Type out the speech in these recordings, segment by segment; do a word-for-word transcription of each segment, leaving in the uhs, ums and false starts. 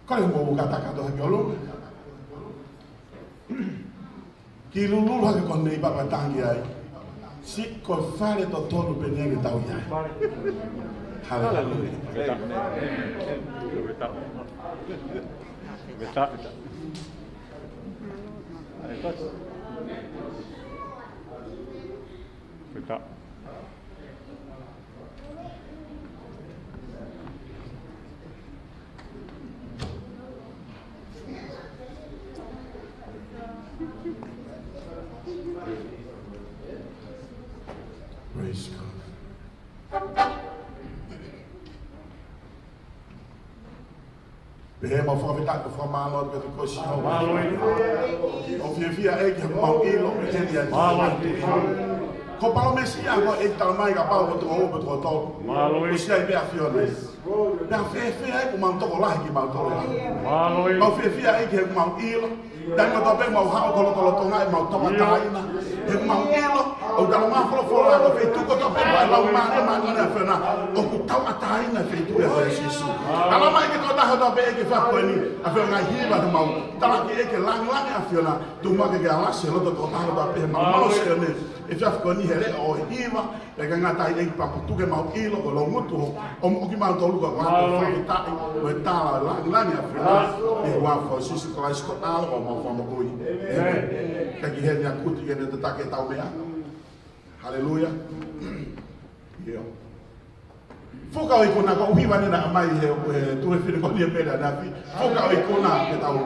Ko e mo kata kato hake ʻolunga. Kiʻi lulululu hake ko eni pea tangi ai. Sio ko e fale totonu pē eni ke tau ʻi ai. Haleluia. Praise God. Pea mau fakafetaʻi mo fakamālō atu kiate koe Sihova. Mālō. ʻOku fiefia ʻEiki heʻemau ʻilo ʻi heni ʻa e Mālō. Ko e palōmesi ia ko e talamai kapau ʻoku toko ua pe toko tolu. Mālō. Kuo ʻosi ʻi ai pē ʻa e ʻAfiona. Pea fēfē ai ʻoku mau tokolahi kimautolu. Mālō. Mau fiefia ʻEiki heʻemau ʻilo. Taimi kotoa pē mau haʻu ki ho lotolotonga ʻi heʻemau tauʻatāina. Heʻemau ʻilo, ʻoku talamai ʻe he folofola ko e feituʻu kotoa pē ʻoku ʻi ai e Laumālie Māʻoniʻoni ʻa e ʻAfiona, ʻoku tauʻatāina e feituʻu ia ʻia Sīsū. Talamai ki he tokotaha kotoa pē ʻEiki he efiafi ko eni, ʻa e ʻuhinga e hiva ʻoku mau talaki ʻEiki e lāngilangi ʻa e ʻAfiona, tuʻu mai ke ke alasi e loto tokotaha kotoa pē he mau malosi ʻi he efiafi ko eni he leʻo ʻo e hiva, pea ʻikai ngata ai ʻEiki pea puke ʻemau ʻilo ko e loungutu ʻo, ʻo, ʻo kimautolu ko e ʻoatu e fakafetaʻi, ko e tala lāngilangi ʻa e ʻAfiona, ʻi he huafa ʻo Sīsū Kalaisi ko e ʻAlo ko homau Fakamoʻui. ʻĒmeni. Kae kehe ʻeni ʻa e kuti ke ne tataki ʻetau meʻa. Haleluia. ʻIo. Fuka ʻo e ikuna ko e hiva eni naʻe ʻomai ʻe he, ʻe he tuofefine ko eni ʻa Pele ʻAnafi. Fuka ʻo e ikuna ke tau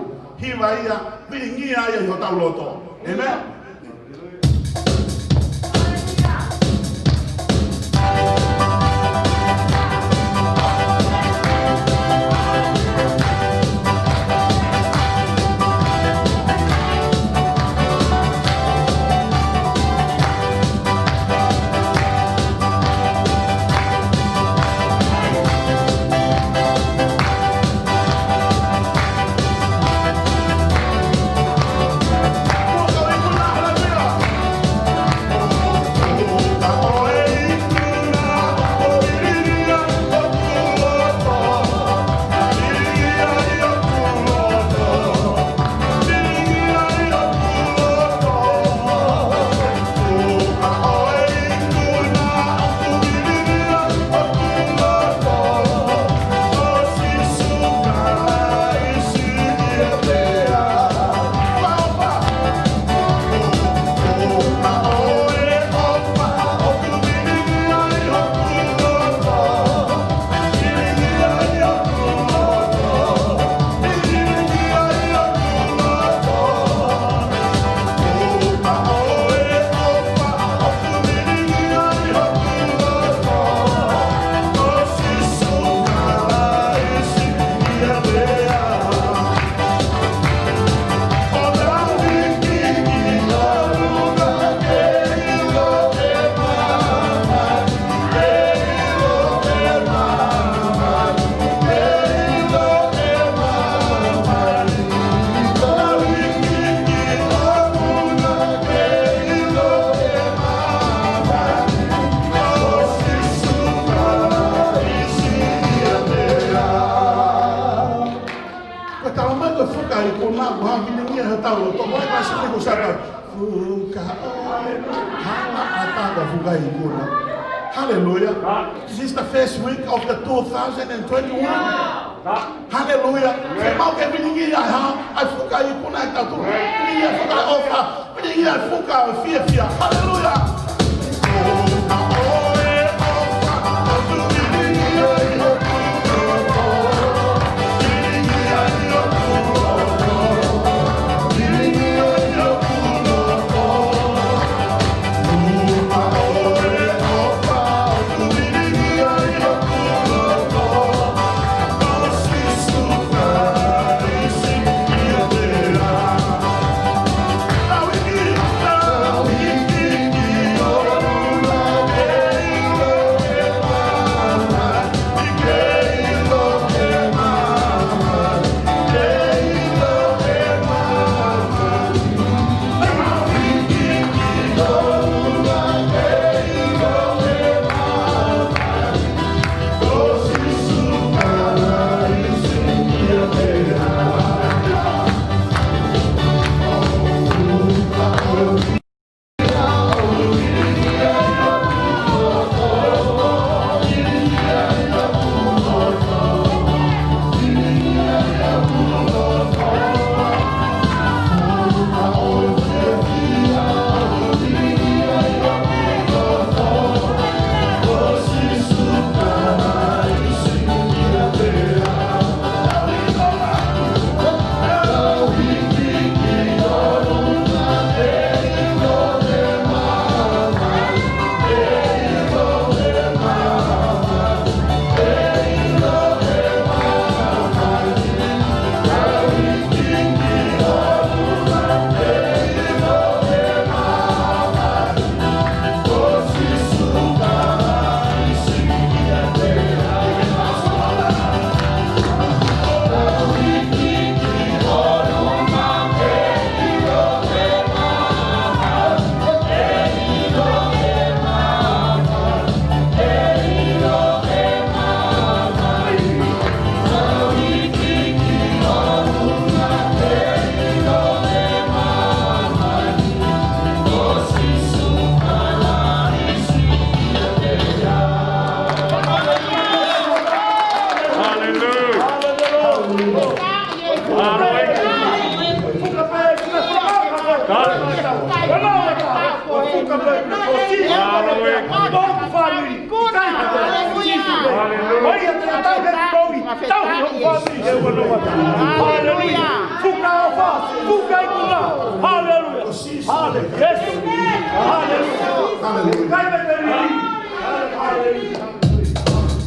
hiva ia, vilingia ia ʻi hotau loto. ʻĒmeni. Ko e talamai ko e fuka ʻo e ikuna, ʻoku haʻu vilingia ʻi hotau loto. Ko e kasi ni ko sata. Fuka ʻo e, hala ʻatā ko e fuka ʻo e ikuna. Haleluia. This is the first week of the two thousand and twenty-one. Haleluia. Ke mau ke vilingia ʻa e hā, ʻa e fuka ʻo e ikuna ʻi hotau loto. Vilingia e fuka ʻofa. Vilingia e fuka ʻo e fiefia. Haleluia. Haleluia. Fuka ʻofa, fuka ikuna. Haleluia. Haleluia. Yes. Haleluia. Haleluia. Haleluia. Haleluia.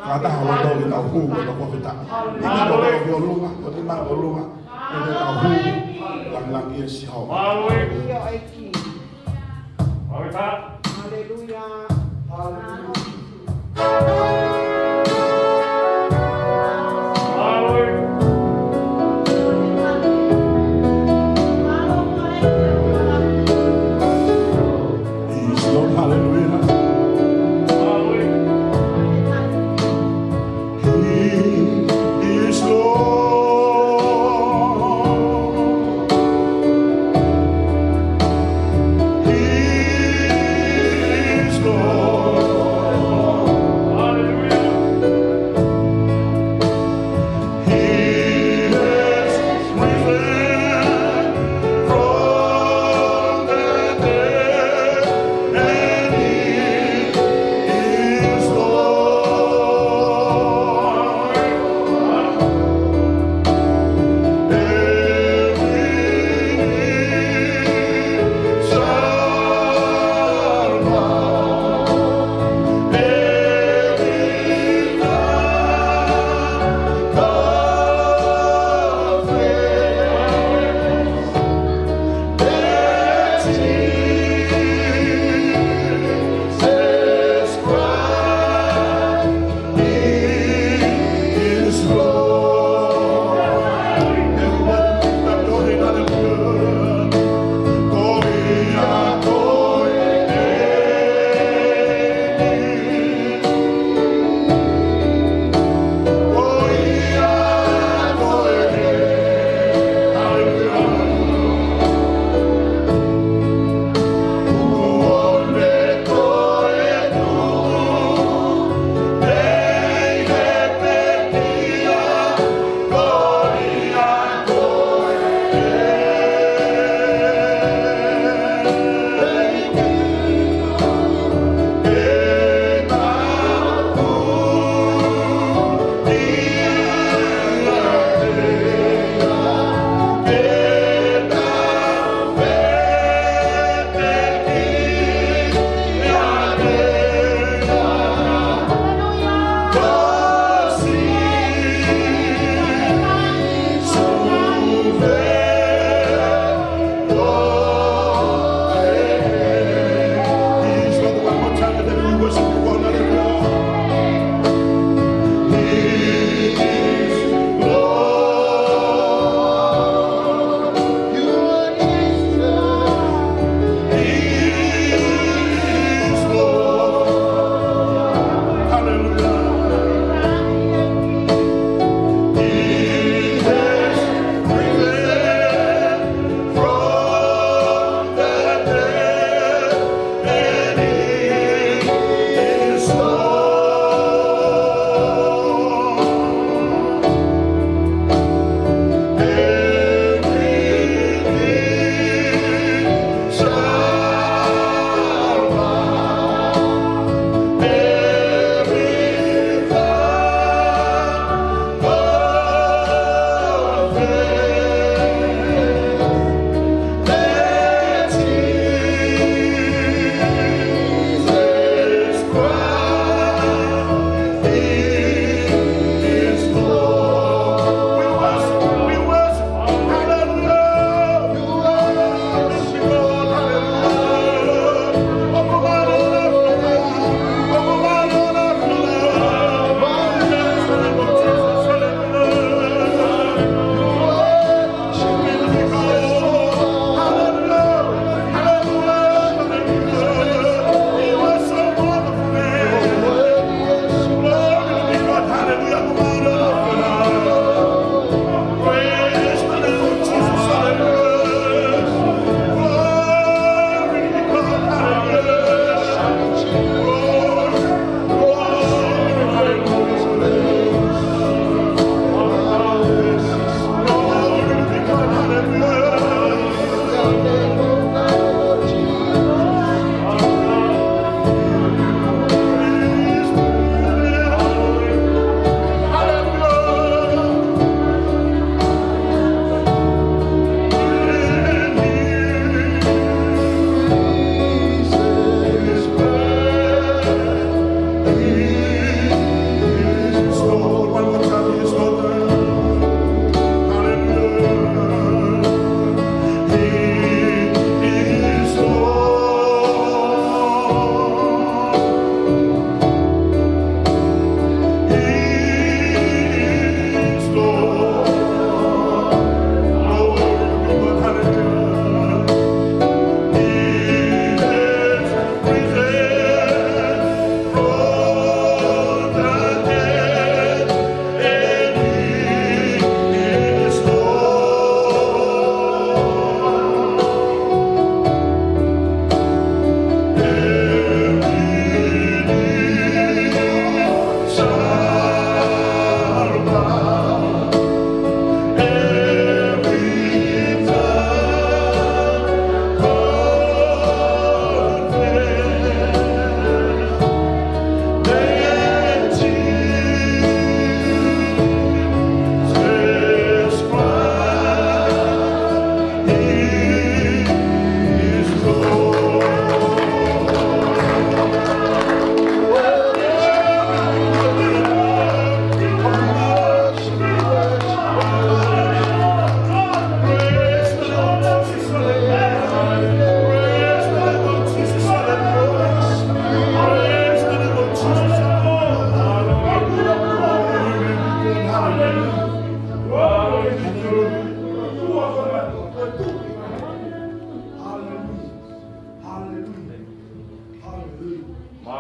Fakataha ʻo loto ke tau hū, ko e tau fakafetaʻi. Nima ʻo loto ki ʻolunga, ko e nima ʻo ʻolunga, ko e tau hū, langilangiʻia Sihova. Haleluia. Haleluia. He's Lord, hallelujah. He is Lord. He is Lord.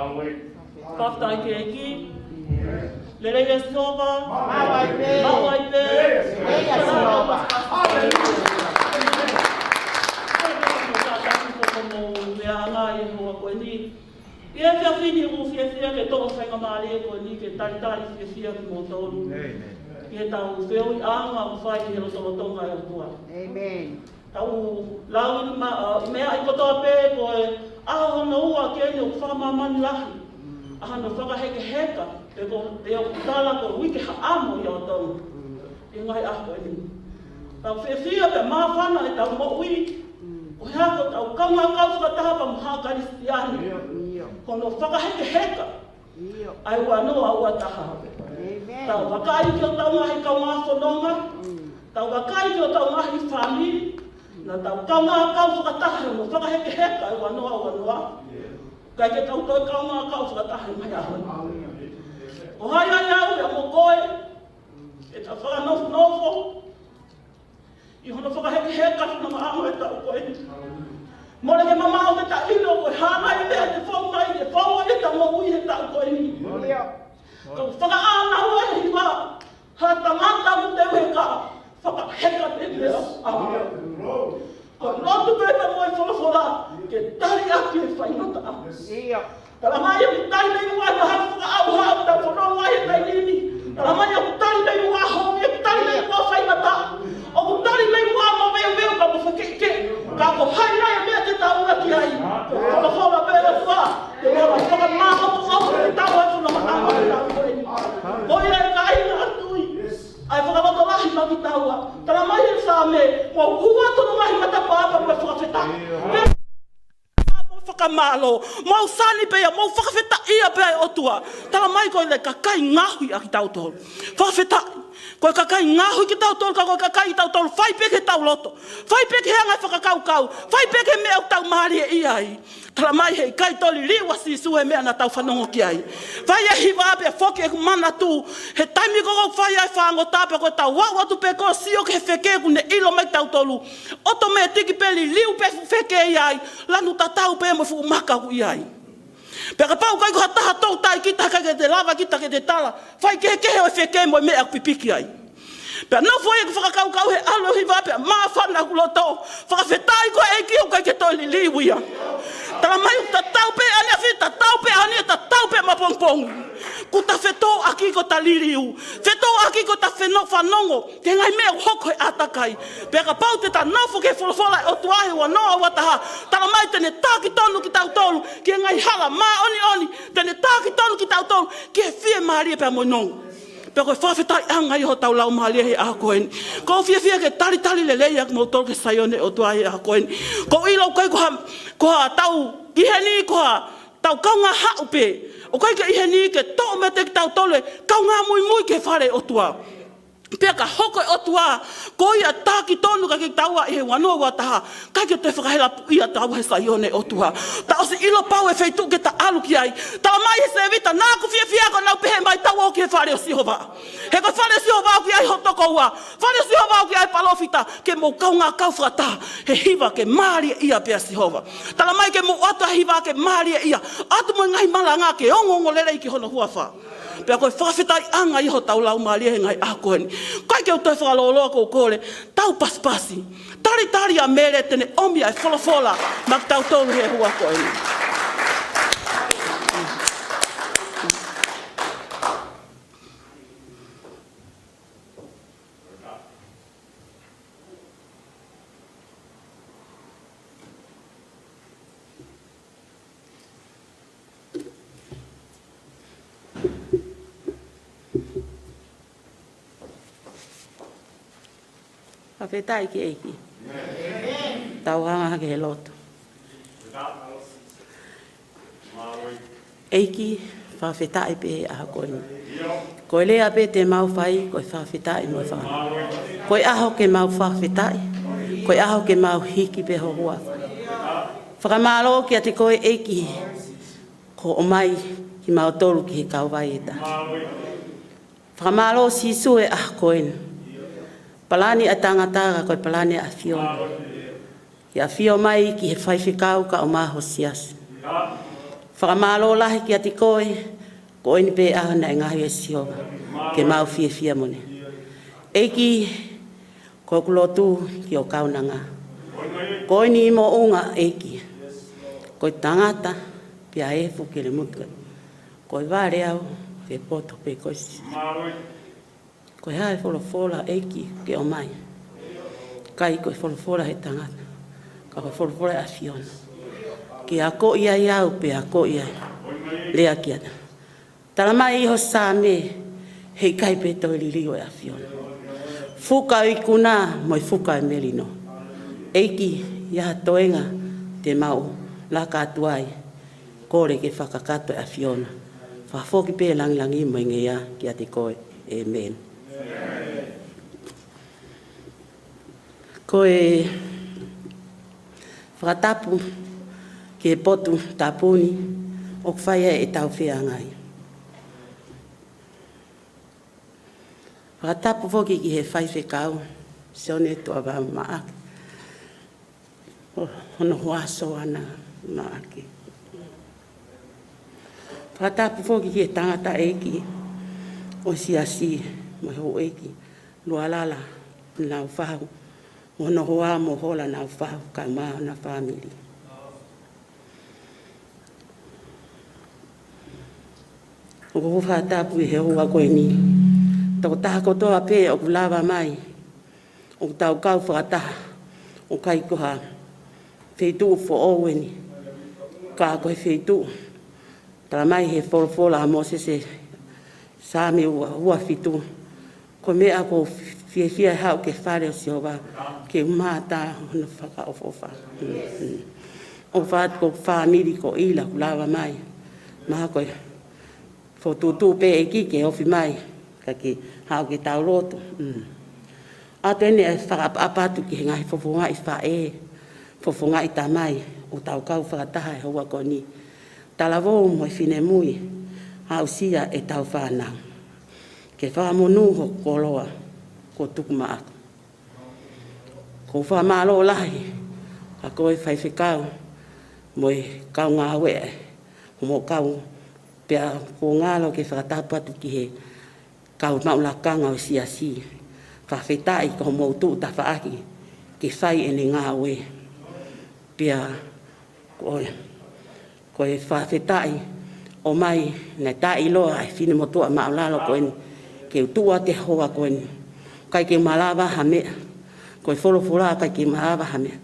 Fakafetaʻi ki he ʻEiki. Lelei ʻa Sihova. Maʻu ai pē. Maʻu ai pē. Lelei ʻa Sihova. Haleluia. Meʻa anga ʻi he houa ko eni. ʻI he efiafi ni ʻoku ou fiefia ke toʻo faingamālie ko eni ke talitali fiefia kimoutolu. ʻĒmeni. ʻI heʻetau feohiʻanga ʻoku fai ʻi he lotolotonga ʻo e ʻOtua. ʻĒmeni. Tau lau ʻi ma-, ʻa, meʻa ʻi kotoa pē ko e ʻaho hono ua ko eni ʻoku fakamāmani lahi. Mm. ʻA hono fakahekeheka, pe ko, pe ʻoku tala ko e uike haʻamo ʻia kitautolu. Mm. ʻI he ngaahi ʻaho ko eni. Tau fiefia pea māfana ʻetau moʻui. Mm. Ko e hā ko ʻetau kaungā kau fakataha pea mo ha Kalisitiane. ʻIo. Ko hono fakahekeheka. ʻIo. ʻA e ua noa ua taha. ʻĒmeni. Tau vakai ki hotau ngaahi kaungā fononga. Mm. Tau vakai ki hotau ngaahi fāmili. Naʻa tau kaungā kau fakataha ʻi hono fakahekeheka ʻa e ua noa ua noa. ʻIo. ʻIkai ke tau toe kaungā kau fakataha ʻi he ngaahi ʻaho ni. Ko hai ai au ia mo koe. ʻEtau fakanofonofo. ʻI hono fakahekeheka fina maʻa mo e taʻu ko eni. Mole ke mamaʻo ke ta ʻilo ko e hā nai meʻa te fou mai, te fou ai ʻetau moʻui he taʻu ko eni. ʻIo. Ka fakaʻānaua ʻe he hiva, ha tangata mo te uhe ka, fakaheka te mea. ʻIo. Ko e lotu pē pea mo e folofola, ke tali ʻaki e faingataʻa. ʻIo. Talamai ʻoku tali mei muʻa ʻa e hā fakaʻauha ʻoku tau fononga ai he taimi ni. Talamai ʻoku tali mei muʻa honge, ʻoku tali mei muʻa faingataʻa. ʻOku tali mei muʻa mo veuveu ka mo fekeʻikeʻi. Ka ko hai nai e meʻa te tau ʻalu ki ai. Ko e folofola pē ʻa e ʻOtua. Te ne lava fakamāʻopoʻopo kitaua he fononga ʻa e taʻu ko eni. Ko ia e kāinga ʻa e tui. ʻA e fakalotolahi maʻa kitaua. Talamai ʻe he Saame, mou hū atu hono ngaahi matapā pea mo e fakafetaʻi. Pea mo e fakamālō, mou sani pē ia, mou fakafetaʻia pē ʻa e ʻOtua. Talamai ko e kakai ngaohi ʻa kitautolu. Fakafetaʻi, ko e kakai ngaohi kitautolu, ka ko e kakai kitautolu, fai pē ki heʻetau loto. Fai pē ki he anga e fakakaukau, fai pē ki he meʻa ʻoku tau mālieʻia ai. Talamai heʻikai toe liliu ʻa Sīsū he meʻa naʻa tau fanongo ki ai. Fai e hiva pea foki ʻeku manatu, he taimi ko ē ʻoku fai ai e fāngota pea ko ʻetau aʻu atu pē ko ē ʻo sio ki he feke kuo ne ʻilo mai kitautolu. ʻOtomētiki pē liliu pē fuʻu feke ia ai, lanu tatau pē mo e fuʻu maka ʻoku ʻi ai. Pea kapau ʻoku ʻikai ko ha taha toutai kita, ʻikai ke te lava kita ke te tala, fai kehekehe ʻo e feke mo e meʻa ʻoku pipiki ai. Pea nofo ʻeku fakakaukau he ʻalu ʻo e hiva pea māfana ʻeku loto, fakafetaʻi ko e ʻEiki ʻoku ʻikai ke toe liliu ia. Talamai ʻoku tatau pē ʻaneafi, tatau pē ʻaneafi, tatau pē mapongipongi. Kuo ta fetōʻaki ko ʻeta liliu, fetōʻaki ko ʻeta feno-, fanongo ki he ngaahi meʻa ʻoku hoko he ʻātakai. Pea kapau te ta nofo ki he folofola ʻa e ʻOtua he ua noa ua taha, talamai te ne taki tonu kitautolu ki he ngaahi hala māʻoniʻoni, te ne taki tonu kitautolu ki he fiemālie pea mo e nonga. Pea ko e fakafetaʻiʻanga ia hotau laumālie he ʻaho ko eni. ʻOku ou fiefia ke talitali lelei ʻa kimoutolu ki he Saione ʻo e ʻOtua he ʻaho ko eni. ʻOku ou ʻilo ʻoku ʻikai ko ha, ko ha tau ʻi heni ko ha tau kaungā haʻu pē. ʻOku ʻikai ke ʻi heni ke toʻo meiate kitautolu e kaungā muimui ki he fale ʻo e ʻOtua. Pea ka hoko e ʻOtua ko ia taki tonu kiate kitaua ʻi he ua noa ua taha, ʻikai ke toe fakahelapuʻia taua he Saione ʻo e ʻOtua. Ta ʻosi ʻilo pau e feituʻu ke ta ʻalu ki ai. Talamai ʻe Tēvita, naʻa ku fiefia ko ʻenau pehē mai, tau ō ki he fale ʻo Sihova. He ko e fale ʻo Sihova ʻoku ʻi ai hoʻo tokoua. Fale ʻo Sihova ʻoku ʻi ai e palōfita, ke mou kaungā kau fakataha he hiva ke mālieʻia pē ʻa Sihova. Talamai ke mou ʻoatu e hiva ke mālieʻia. ʻOatu mo e ngaahi malanga ke ongoongo lelei ki hono huafa. Pea ko e fakafetaʻiʻanga ia hotau laumālie he ngaahi ʻaho ko eni. ʻOku ʻikai ke u toe fakalōloa, ʻoku ou kole, tau pasipasi. Talitali ʻa Mele te ne ʻomi ʻa e folofola maʻa kitautolu he houa ko eni. Fakafetaʻi ki he ʻEiki. Tau hanga hake he lotu. ʻEiki, fakafetaʻi pē he ʻaho ko eni. Ko e lea pē te mau fai, ko e fakafetaʻi mo e faka-. Ko e ʻaho ke mau fakafetaʻi, ko e ʻaho ke mau hiki pē ho huafa. Fakamālō kiate koe ʻEiki, kuo ʻomai kimautolu ki he kauvai ʻe taha. Fakamālō Sīsū he ʻaho ko eni. Palani ʻa e tangata ka ko e palani ʻa e ʻAfiona. Ke ʻafio mai ki he faifekau kae ʻumaʻā ho siasi. Fakamālō lahi kiate koe, ko eni pē ʻaho naʻe ngaohi ʻe Sihova ke mau fiefia mo ne. ʻEiki, ko ʻeku lotu ki ho kaunanga. Ko eni moʻunga ʻEiki. Ko e tangata pea efu ke le muka. Ko e vale au ke poto pē ko e si. Ko e hā e folofola ʻEiki ke ʻomai? ʻIkai ko e folofola he tangata, ka ko e folofola ʻa e ʻAfiona. Ke akoʻi ai au pea akoʻi ai. Lea kiate. Tala mai ʻi ho Saame, heʻikai pē toe liliu e ʻAfiona. Fuka ʻo e ikuna mo e fuka ʻo e melino. ʻEiki, ʻi ha toenga te mau laka atu ai, kole ke fakakakato e ʻAfiona. Fakafoki pē langilangi mo e ngeia kiate koe. ʻĒmeni. Ko e fakatapu ki he potu tapu ni ʻoku fai ai ʻetau feangai. Fakatapu foki ki he faifekau, Sione Tuʻavau Maʻake. ʻO hono hoa Soana Maʻake. Fakatapu foki ki he tangataʻeiki ʻo e siasi mo e houʻeiki, Lualala Naufahu, mo hono hoa Mohola Naufahu, kae ʻumaʻā hona fāmili. ʻOku ou fakatapu ʻi he houa ko eni. Tokotaha kotoa pē ʻoku lava mai, ʻoku tau kau fakataha, ʻoku ʻikai ko ha feituʻu foʻou eni, ka ko e feituʻu. Tala mai he folofola ʻa Mōsese, Saame ua, ua fitu. Ko e meʻa ʻoku ou fiefia he haʻu ki he fale ʻo Sihova, ke u mātā hono fakaʻofoʻofa. Mm, mm. ʻOfa atu ko e fāmili ko ʻIla ʻoku lava mai. Mahalo ko e fokotuʻutuʻu pē ʻEiki ke ofi mai, ka ke haʻu ke tau lotu. Mm. ʻOatu eni e fakaʻapaʻapa atu ki he ngaahi fofongaʻi faʻē, fofongaʻi tamai, ʻoku tau kau fakataha he houa ko eni. Talavou mo e finemui, aʻusia ʻetau fānau. Ke fakamonū ho koloa, ko Tukumaʻaku. ʻOku ou fakamālō lahi, ka ko e faifekau, mo e kau ngāue, mo e kau, pea ʻoku ou ngalo ke fakatapu atu ki he kau maʻu lakanga ʻo e siasi. Fakafetaʻi ko hoʻomou tuʻu tafaʻaki ke fai ʻene ngāue. Pea ko e, ko e fakafetaʻi ʻomai naʻe taʻeʻiloa ʻa e finemotuʻa māʻulalo ko eni ke u tuʻu atu he houa ko eni. ʻIkai ke malava ha meʻa. Ko e folofola ʻikai ke malava ha meʻa.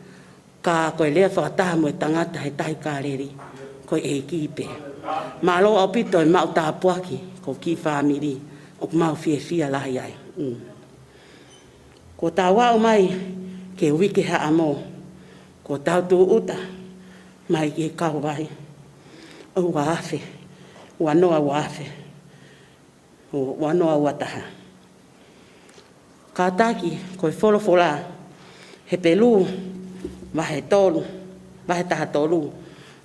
Ka ko e lea fakataha mo e tangata he Tahi Kāleli, ko e ʻEiki pē. Mālō ʻaupito e maʻu tāpuaki, ko e kiʻi fāmili, ʻoku mau fiefia lahi ai. Mm. Kuo tau aʻu mai ki he uike haʻamo, kuo tau tūʻuta mai ki he kauvai ʻo e ua afe, ua noa ua afe. ʻO ua noa ua taha. Kātaki ko e folofola, Hepelū, vahe tolu, vahe taha tolu,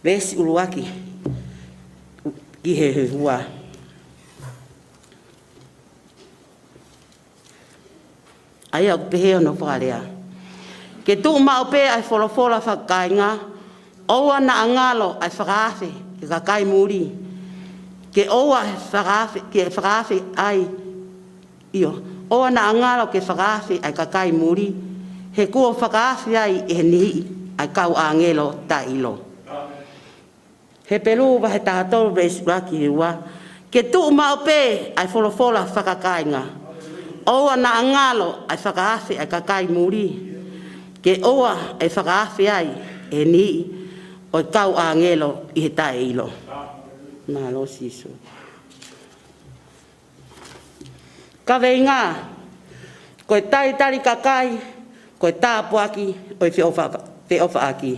veesi ʻuluaki ki he ua. ʻA ia ʻoku pehē hono fakalea. Ke tuʻu maʻu pē ʻa e folofola fakakāinga, ʻoua naʻa ngalo ʻa e fakaafe ki he kakai muli. Ke ʻoua ʻe fakaafe, ke fakaafe ai. ʻIo, ʻoua naʻa ngalo ke fakaafe ʻa e kakai muli. He kuo fakaafe ai ʻe he niʻihi ʻa e kau ʻāngelo taʻeʻilo. Hepelū vahe taha tolu veesi ʻuluaki ki he ua. Ke tuʻu maʻu pē ʻa e folofola fakakāinga. ʻOua naʻa ngalo ʻa e fakaafe ʻa e kakai muli. Ke ʻoua ʻe fakaafe ai ʻe he niʻihi ʻo e kau ʻāngelo ʻi he taʻeʻilo. Mālō Sīsū. Kaveinga, ko e talitali kakai, ko e tāpuaki ʻo e feʻofa-, feʻofaʻaki.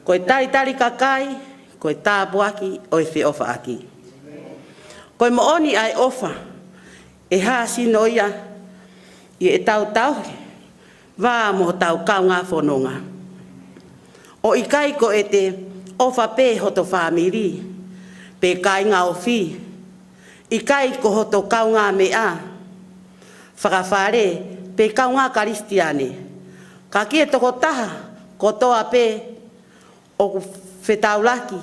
Ko e talitali kakai, ko e tāpuaki ʻo e feʻofaʻaki. Ko e moʻoni ʻa e ʻofa, ʻe hāsino ia ʻi heʻetau tauhi vā mo hotau kaungā fononga. ʻO ʻikai ko ʻete ʻofa pē hoto fāmili, pe kāinga ofi, ʻikai ko hoto kaungāmeʻa fakafale, pe kaungā Kalisitiane. Ka ki he tokotaha kotoa pē ʻoku fetaulaki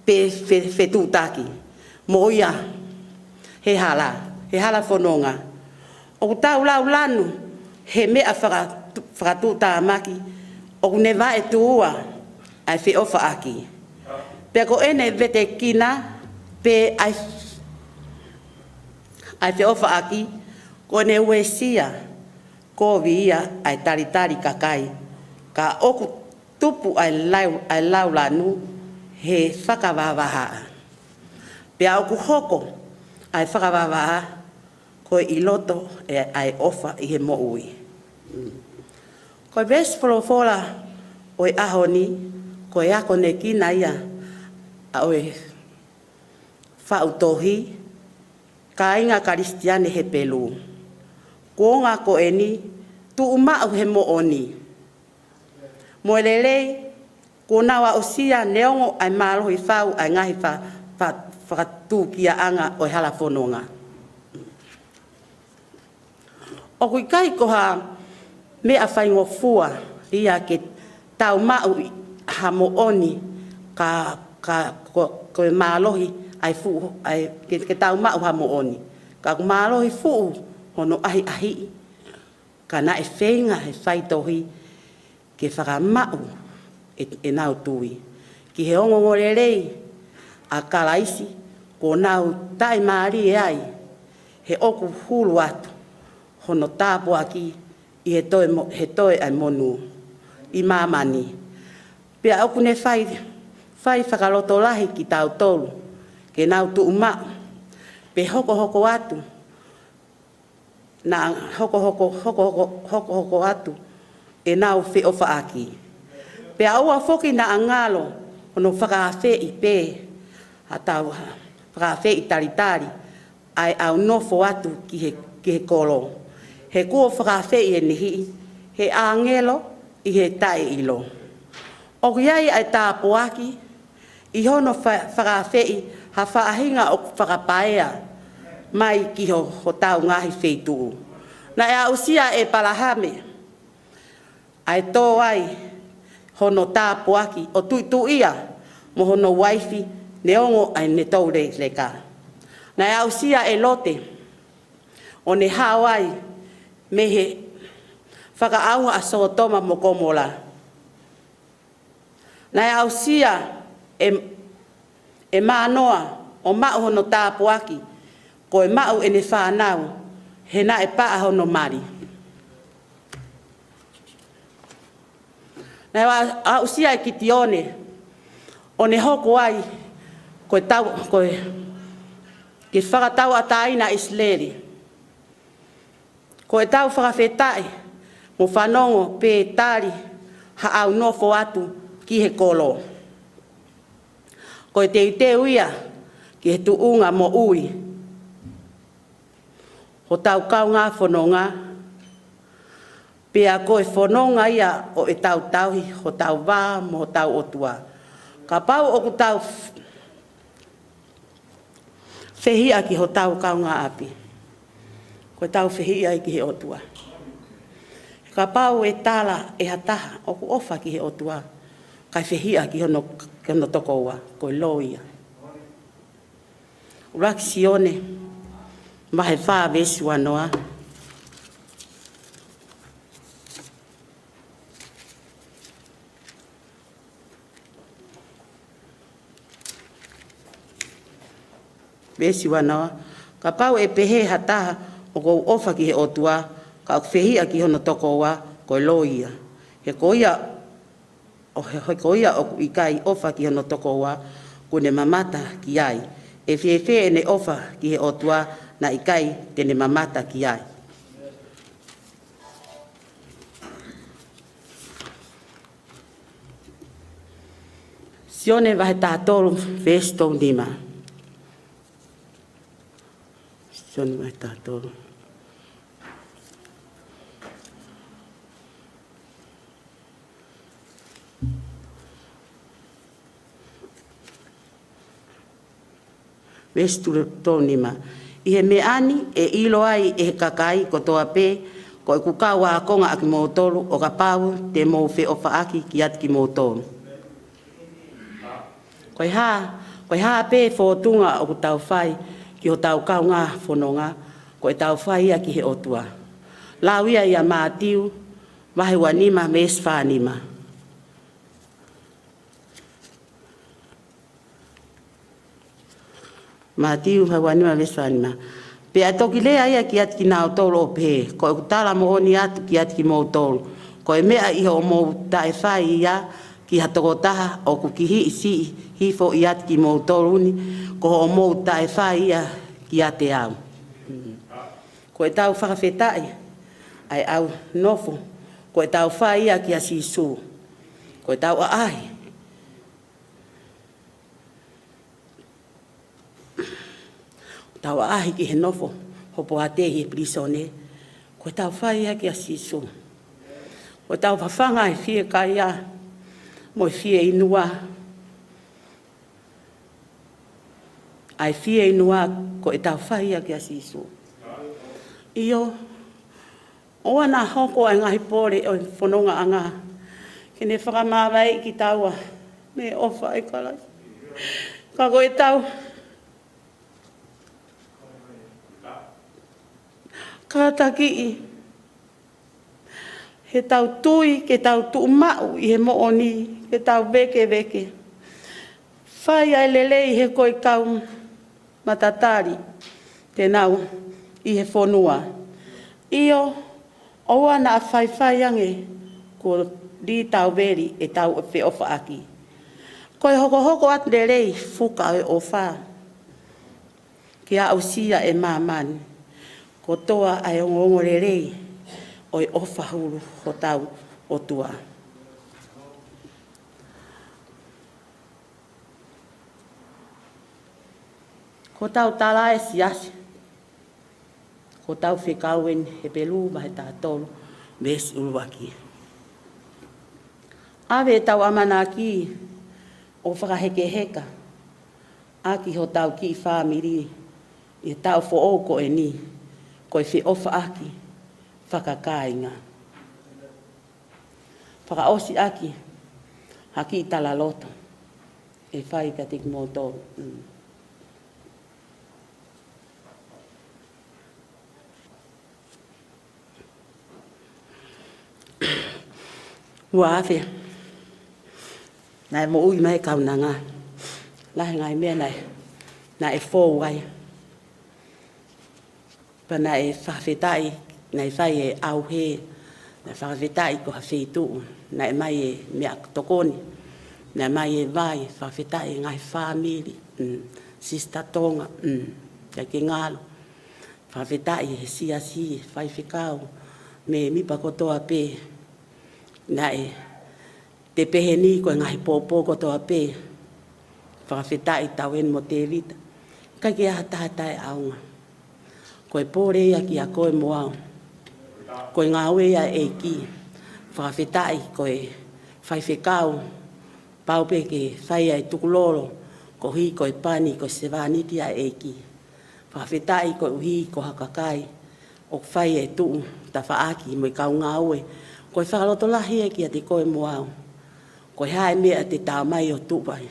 pe fe-, fetuʻutaki mo ia he hala, he hala fononga. ʻOku tau laulanu he meʻa fakatu-, fakatuʻutāmaki ʻoku ne vaetuʻua ʻa e feʻofaʻaki. Pea ko ʻene vetekina pē ʻa e, ʻa e feʻofaʻaki, ko ʻene uesia kovi ia ʻa e talitali kakai, ka ʻoku tupu ʻa e lau-, ʻa e laulanu he fakavahavahaʻa. Pea ʻoku hoko ʻa e fakavahavahaʻa ko e ʻi loto ʻa e ʻofa ʻi he moʻui. Ko e veesi folofola ʻo e ʻaho ni, ko e akonekina ia ʻa e faʻu tohi, kāinga Kalisitiane Hepelū. Kuonga ko eni, tuʻu maʻu he moʻoni mo e lelei, kuo nau aʻusia neongo ʻa e mālohi fau ʻa e ngaahi fa-, fa-, fakatūkiaʻanga ʻo e hala fononga. ʻOku ʻikai ko ha meʻa faingofua ia ke tau maʻu ha moʻoni ka, ka ko, ko e mālohi ʻa e fuʻu, ʻa e, ke, ke tau maʻu ha moʻoni. Ka ʻoku mālohi fuʻu hono ʻahiʻahiʻi, ka naʻe feinga he faitohi ke fakamaʻu ʻe, ʻenau tui ki he ongoongolelei ʻa Kalaisi, kuo nau taʻimālie ai he ʻoku hulu atu hono tāpuaki ʻi he toe mo-, he toe ʻa e monū ʻi māmani. Pea ʻoku ne fai, fai fakalotolahi kitautolu ke nau tuʻu maʻu, pe hokohoko atu, naʻa hokohoko, hokohoko, hokohoko atu ʻenau feʻofaʻaki. Pea ʻoua foki naʻa ngalo hono fakaafeʻi pē ha tau, fakaafeʻi talitali ʻa e ʻaunofo atu ki he, ki he kolo. He kuo fakaafeʻi ʻe niʻihi he ʻāngelo ʻi he taʻeʻilo. ʻOku ʻi ai ʻa e tāpuaki ʻi hono fa-, fakaafeʻi ha faʻahinga ʻoku fakapaea mai ki ho-, hotau ngaahi feituʻu. Naʻe aʻusia ʻe ʻĒpalahame ʻa e tō ai hono tāpuaki ʻo tuʻituʻia mo hono uaifi neongo ʻa ʻene toulekileka. Naʻe aʻusia ʻe Lote ʻo ne hao ai mei he fakaʻauha ʻa Sōtoma mo Komola. Naʻe aʻusia ʻe, ʻe Mānoa ʻo maʻu hono tāpuaki ko e maʻu ʻene fānau he naʻe paʻa hono mali. Naʻe aʻusia ʻe Kitione ʻo ne hoko ai ko e tau, ko e, ke fakatauʻatāina ʻIsileli. Ko e tau fakafetaʻi mo fanongo pē tali ha ʻaunofo atu ki he kolo. Ko e teuteu ia ki he tuʻunga moʻui hotau kaungā fononga, pea ko e fononga ia ʻo ʻetau tauhi hotau vā mo hotau ʻOtua. Kapau ʻoku tau f-, fehiʻa ki hotau kaungāʻapi, ko e tau fehiʻa ia ki he ʻOtua. Kapau ʻe tala ʻe ha taha ʻoku ʻofa ki he ʻOtua, kae fehiʻa ki hono, ki hono tokoua, ko e loi ia. ʻUluaki Sione, vahe fā veesi uanoa. Veesi uanoa, kapau ʻe pehē ha taha ʻoku ou ʻofa ki he ʻOtua, ka ʻoku fehiʻa ki hono tokoua, ko e loi ia. He ko ia, ʻo he, he ko ia ʻoku ʻikai ʻofa ki hono tokoua, kuo ne mamata ki ai. ʻE fēfē ʻene ʻofa ki he ʻOtua naʻe ʻikai te ne mamata ki ai. Sione vahe taha tolu, veesi tolu nima. Sione vahe taha tolu. Veesi tolu, tolu nima. ʻI he meʻa ni ʻe ʻilo ai ʻe he kakai kotoa pē ko ʻeku kau ākonga ʻa kimoutolu, ʻo kapau te mou feʻofaʻaki kiate kimoutolu. Ko e hā, Ko e hā pē fōtunga ʻoku tau fai ki hotau kaungā fononga, ko ʻetau fai ia ki he ʻOtua. Lau ia ʻia Mātiu, vahe ua nima, veesi fā nima. Mātiu vahe ua nima, veesi fā nima. Pea toki lea ia kiate kinautolu ʻo pehē, ko ʻeku tala moʻoni atu kiate kimoutolu, ko e meʻa ʻi hoʻomou taʻe fai ia ki ha tokotaha ʻoku kihiʻi siʻi hifo ʻiate kimoutolu ni, ko hoʻomou taʻe fai ia kiate au. Ko ʻetau fakafetaʻi ʻa e ʻau nofo, ko ʻetau fai ia kia Sīsū. Ko ʻetau ʻaʻahi, ʻetau ʻaʻahi ki he nofo hopoate ʻi he pilīsone, ko ʻetau fai ia kia Sīsū. Ko ʻetau fafanga ʻa e fiekaia mo e fieinua, ʻa e fieinua, ko ʻetau fai ia kia Sīsū. ʻIo, ʻoua naʻa hoko ʻa e ngaahi pole ʻo e fonongaʻanga ke ne fakamāvaeʻi kitaua mei he ʻofa ʻa Kalaisi. Ka ko ʻetau kātakiʻi heʻetau tui ke tau tuʻu maʻu ʻi he moʻoni, ke tau vēkeveke. Fai ʻa e lelei he ko e kau matatali te nau ʻi he fonua. ʻIo, ʻoua naʻa faifai ange kuo lī tauveli ʻetau feʻofaʻaki. Ko e hokohoko atu lelei fuka ʻo e ʻofa ke aʻusia ʻe māmani kotoa ʻa e ongoongolelei ʻo e ʻofa hulu hotau ʻOtua. Ko ʻetau tala ʻe siasi, ko ʻetau fekau eni, Hepelū vahe taha tolu, veesi ʻuluaki. ʻAve ʻetau ʻamanaki ʻo fakahekeheka ʻaki hotau kiʻi fāmili ʻi he taʻu foʻou ko eni, ko e feʻofaʻaki fakakāinga. Fakaʻosi ʻaki ha kiʻi talaloto ʻe fai kiate kimoutolu. Mm. Ua afe naʻe moʻui mai e kaunanga. Lahi e ngaahi meʻa naʻe, naʻe fou ai. Pea naʻe fakafetaʻi, naʻe fai e ʻauhē, naʻe fakafetaʻi ko ha feituʻu, naʻe ʻomai e meʻatokoni, naʻe ʻomai e vai, fakafetaʻi e ngaahi fāmili, mm, Sisitā Tonga, mm, ʻikai ke ngalo. Fakafetaʻi he siasi, faifekau, mēmipa kotoa pē, naʻe te pehē ni ko e ngaahi pōpō kotoa pē. Fakafetaʻi tau eni mo Tēvita. ʻIkai ke ʻi ai ha taha taʻeʻaonga. Ko e pole ia kiate koe mo au. Ko e ngāue ia ʻa e ʻEiki. Fakafetaʻi ko e faifekau, pau pē ke fai ʻa e tukulolo, koeʻuhi ko e pani, ko e sevāniti ʻa e ʻEiki. Fakafetaʻi koeʻuhi ko ha kakai ʻoku fai e tuʻu tafaʻaki mo e kau ngāue. Ko e fakalotolahi ia kiate koe mo au. Ko e hā e meʻa te ta ʻomai ʻo tuʻu ai?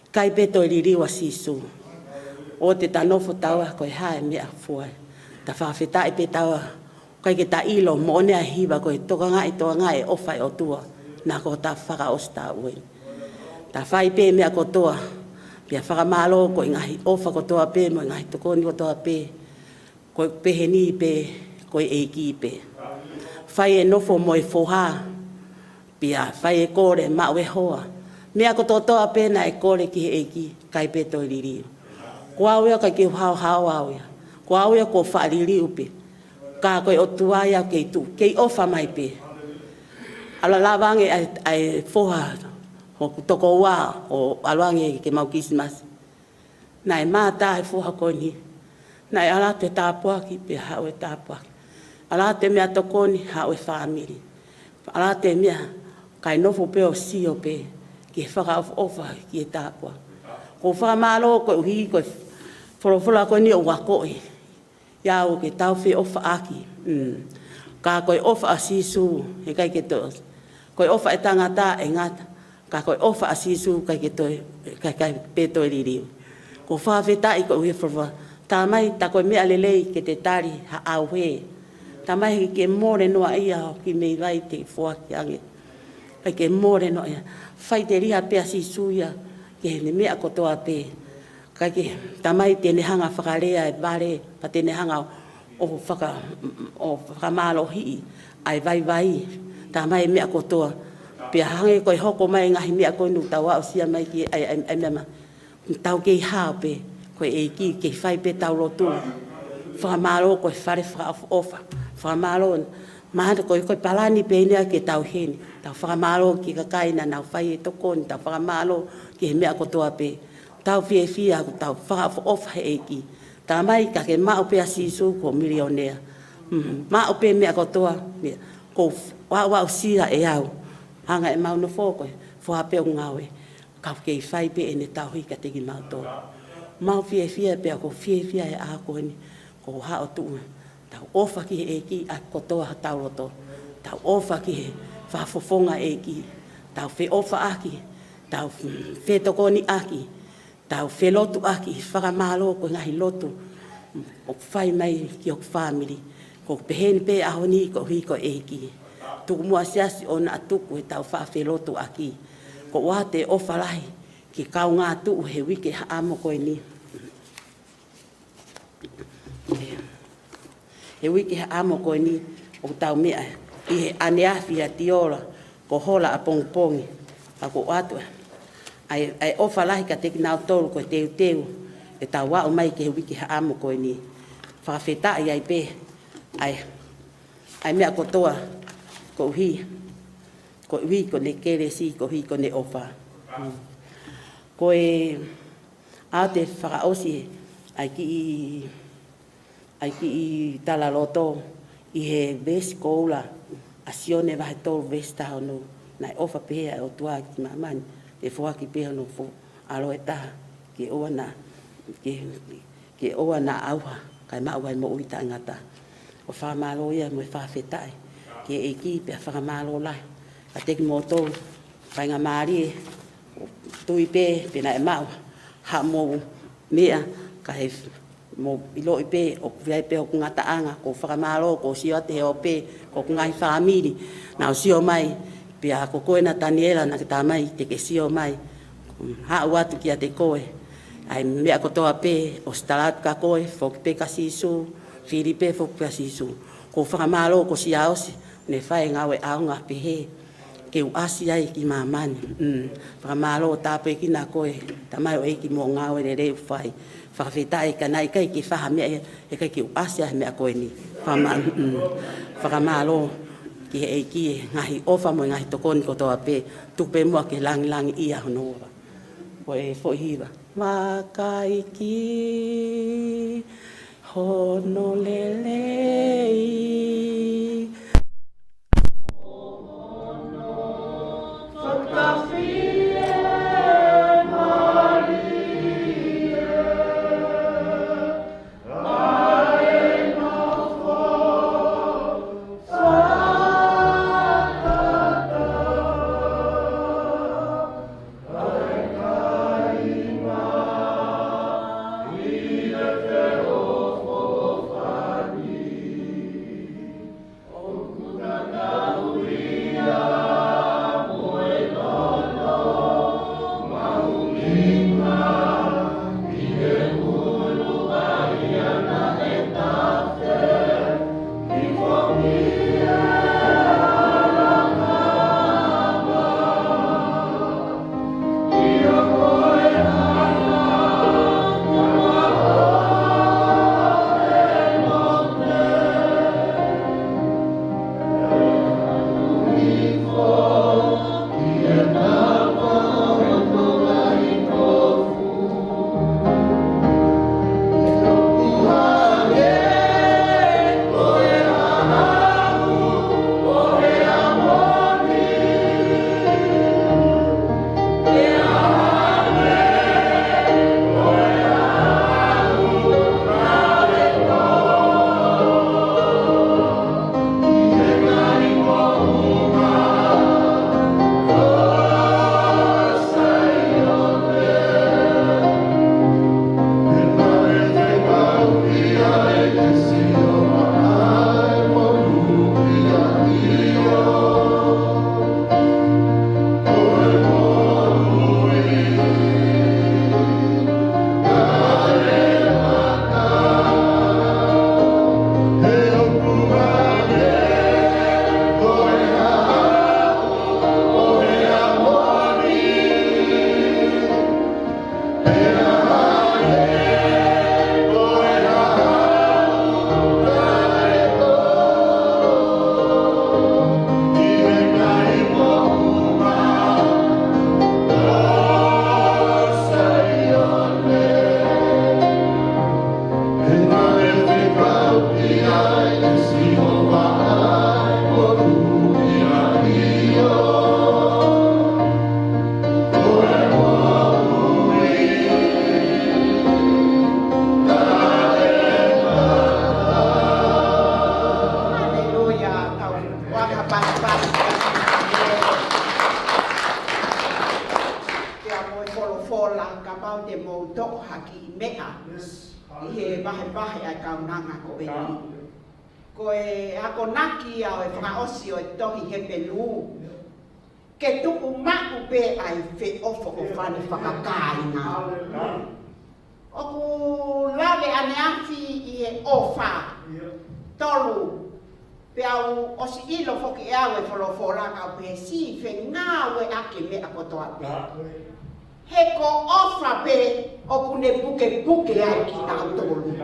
ʻIkai pē toe liliu ʻa Sīsū. ʻOua te ta nofo taua ko e hā e meʻa fua ai. Ta fakafetaʻi pē taua, ʻikai ke ta ʻilo moʻoni ʻa e hiva ko e tokangaʻi, tokangaʻi e ʻofa ʻa e ʻOtua. Naʻa ko ta fakaʻosi taua eni. Ta fai pē meʻa kotoa, pea fakamālō ko e ngaahi ʻofa kotoa pē, mo e ngaahi tokoni kotoa pē. Ko e pehē ni pē, ko e ʻEiki pē. Fai e nofo mo e foha, pea fai e kole maʻu e hoa. Meʻa kotoa kotoa pē naʻe kole ki he ʻEiki, ʻikai pē toe liliu. Ko au ia ʻikai ke u haohaoa au ia. Ko au ia ko e faʻa liliu pē. Ka ko e ʻOtua ia kei tuʻu, kei ʻofa mai pē. ʻAlu ʻo lava ange ʻa e, ʻa e foha hoku tokoua ʻo ʻalu ange ke mau Kilisimasi. Naʻe mātā e foha ko eni. Naʻe ʻalu atu e tāpuaki pea haʻu e tāpuaki. ʻAlu atu e meʻatokoni haʻu e fāmili. ʻAlu atu e meʻa kae nofo pē ʻo sio pē ki he fakaʻofoʻofa ki he tāpuaki. Ko e fakamālō koeʻuhi ko e folofola ko eni ʻoku akoʻi ia ʻoku tau feʻofaʻaki. Mm. Ka ko e ʻofa ʻa Sīsū, heʻikai ke toe. Ko e ʻofa ʻa e tangata ʻe ngata. Ka ko e ʻofa ʻa Sīsū ʻikai ke toe, ʻikai, ʻikai pē toe liliu. Ko e fakafetaʻi ko e ʻuhi e folofola. Tamai, tā ko e meʻa lelei ke te tali ha ʻauhē. Tamai, ke mole noa ia ʻo ki mei vai te foaki ange. Kae ke mole noa ia. Fai te liha pea Sīsū ia ke ne meʻa kotoa pē. Kae ke Tamai te ne hanga fakalea e vale, pea te ne hanga ʻo faka-, ʻo fakamālohiʻi ʻa e vaivai. Tamai, meʻa kotoa. Pea hangē ko e hoko mai ngaahi meʻa ko eni ʻoku tau aʻusia mai ki ai, ai, ai meʻa ma. Tau kei hao pē, ko e ʻEiki, kei fai pē tau lotu. Fakamālō ko e fale fakaʻofoʻofa. Fakamālō, mahalo ko e, ko e palani pē eni ia ke tau heni. Tau fakamālō ki he kakai naʻa nau fai e tokoni, tau fakamālō ki he meʻa kotoa pē. Tau fiefia, ko e tau fakaʻofoʻofa he ʻEiki. Tamai, ka ke maʻu pē ʻa Sīsū ko e milionea. Mm, maʻu pē meʻa kotoa, meʻa. Ko e aʻusia ʻe au. Hanga ʻe mau nofo ko e, foha pē ʻo ngāue. Ka kei fai pē ʻene tauhi kiate kimautolu. Mau fiefia pea ʻoku fiefia he ʻaho ko eni, ko e haʻu ʻo tuʻu. Tau ʻofa ki he ʻEiki ʻaki kotoa hotau loto. Tau ʻofa ki he fakafofonga ʻEiki. Tau feʻofaʻaki. Tau fetokoniʻaki. Tau felotuʻaki. Fakamālō ko e ngaahi lotu ʻoku fai mai ki hoku fāmili. ʻOku pehē ni pē ʻaho ni koeʻuhi ko e ʻEiki. Tuku muʻa siasi ʻo na tuku e tau fakafelotuʻaki. Ko ʻoatu e ʻofa lahi ki he kaungā tuʻu he uike haʻamo ko eni. He uike haʻamo ko eni ʻoku tau meʻa ʻi he ʻaneafi ʻa Tiola, ko e hola ʻapongipongi, ka ʻoku ʻoatu ʻa e, ʻa e ʻofa lahi kiate kinautolu ko e teuteu ʻetau aʻu mai ki he uike haʻamo ko eni. Fakafetaʻi ai pē ʻa e, ʻa e meʻa kotoa koeʻuhi, koeʻuhi ko ʻene kelesi, koeʻuhi ko ʻene ʻofa. Ko e ʻa e te fakaʻosi ʻa e kiʻi, ʻa e kiʻi talaloto ʻi he veesi koula ʻa Sione vahe tolu veesi taha ono. Naʻe ʻofa pehē ʻa e ʻOtua ki māmani, te foaki pē hono foʻi ʻAlo ʻe taha, ke ʻoua naʻa, ke, ke ʻoua naʻa ʻauha, kae maʻu ai moʻui taʻengata. ʻOku fakamālō ia mo e fakafetaʻi ki he ʻEiki pea fakamālō lahi kiate kimoutolu, faingamālie, tui pē, pe naʻe maʻu haʻamou meʻa, ka he mou ʻiloʻi pē ʻoku ʻi ai pē hoku ngataʻanga, ko e fakamālō, ko e sio atu he ope, ko hoku ngaahi fāmili naʻa nau sio mai, pea ko koe Nataniela naʻa ke tā mai te ke sio mai. Haʻu atu kiate koe. ʻA e meʻa kotoa pē, ʻosi tala atu kia koe, foki pē kia Sīsū, fili pē foki kia Sīsū. Ko e fakamālō ko Siaosi, ne fai e ngāue ʻaonga pehē ke u ʻasi ai ki māmani. Mm. Fakamālō, tāpuekina koe, tamaioʻeiki, mo e ngāue lelei ʻoku fai. Fakafetaʻi ka naʻe ʻikai ke fai ha meʻa ia, heʻikai ke u ʻasi ai he meʻa ko eni. Fakama-, mm. Fakamālō ki he ʻEiki he ngaahi ʻofa mo e ngaahi tokoni kotoa pē, tuku pē muʻa ke langilangiʻia hono ʻofa. Ko e foʻi hiva. Vakai ki hono lelei. kiʻi meʻa ʻi he vahevahe ʻa e kaunanga ko eni. Ko e akonaki ia ʻo e fakaʻosi ʻo e tohi Hepelū. Ke tuʻu maʻu pē ʻa e feʻofoʻofani fakakāinga. ʻOku lave ʻaneafi ʻi he ʻofa. Tolu. Pea u ʻosi ʻilo foki ʻe au e folofola ka u pehē siʻi fengāueʻaki e meʻa kotoa pē. He ko ʻofa pē ʻoku ne pukepuke ai kitautolu.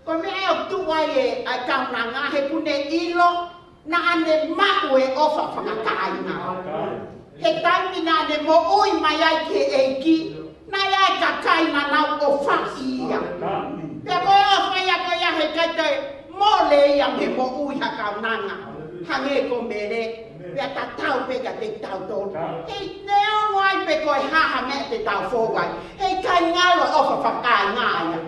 Ko e meʻa ʻoku tuʻu ai e, ʻa e kaunanga he ʻoku ne ʻilo naʻa ne maʻu e ʻofa fakakāinga. He taimi naʻa ne moʻui mai ai ki he ʻEiki, naʻe ʻi ai e kakai naʻa nau ʻofaʻi ia. Pea ko e ʻofa ia ko ia heʻikai toe mole ia mei he moʻui ha kaunanga. Hangē ko Mele, pea tatau pē kiate kitautolu. He neongo ai pe ko e hā ha meʻa te tau fou ai, heʻikai ngalo e ʻofa fakakāinga ia.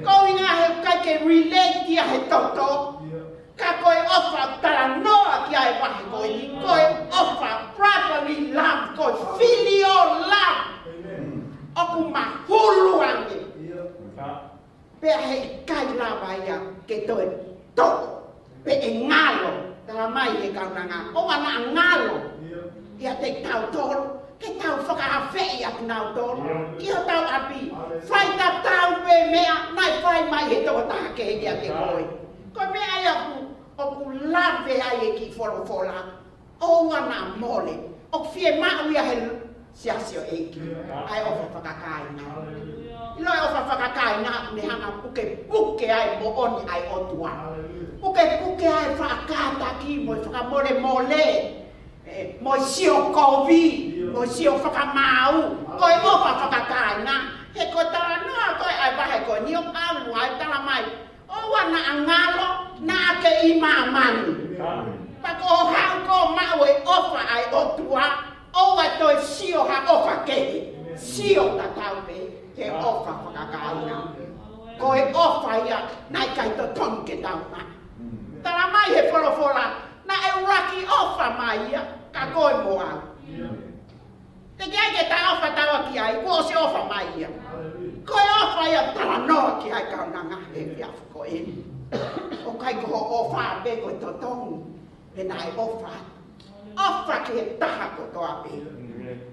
Ko e ʻuhinga he ʻikai ke relate ia he toto. Ka ko e ʻofa talanoa ki ai e vahe ko eni, ko e ʻofa brotherly love, ko e filial love. ʻOku mahulu ange. Pea heʻikai lava ia ke toe toʻo, pe ʻe ngalo, talamai he kaunanga, ʻoua naʻa ngalo ʻiate kitautolu, ke tau fakaafeʻi ʻa kinautolu ki hotau ʻapi. Fai tatau pē meʻa naʻe fai mai he tokotaha kehe kiate koe. Ko e meʻa ia ʻoku, ʻoku lave ai e kiʻi folofola. ʻOua naʻa mole. ʻOku fiemaʻu ia he siasi ʻo e ʻEiki. ʻA e ʻofa fakakāinga. ʻIlo e ʻofa fakakāinga, ne hanga pukepuke ai moʻoni ʻa e ʻOtua. Pukepuke ai faʻa kātaki mo e fakamolemole. ʻE, mo e sio kovi, mo e sio fakamaau, ko e ʻofa fakakāinga. He ko e talanoa ko ē ʻa e vahe ko eni ʻoku ʻalu ai talamai, ʻoua naʻa ngalo, naʻa ke ʻi māmani. Pea ko hoʻo haʻu ko ē ʻo maʻu e ʻofa ʻa e ʻOtua, ʻoua toe sio ha ʻofa kehe, sio tatau pē he ʻofa fakakāinga. Ko e ʻofa ia naʻe ʻikai totonu ke tau maʻu. Talamai he folofola, naʻe ʻuluaki ʻofa mai ia, ka ko e moʻoni. Teʻeki ai ke ta ʻofa taua ki ai, kuo ʻosi ʻofa mai ia. Ko e ʻofa ia talanoa ki ai kaunanga he efiafi ko eni. ʻOku ʻikai ko hoʻo ʻofa pē ko e totonu, pe naʻe ʻofa. ʻOfa ki he taha kotoa pē.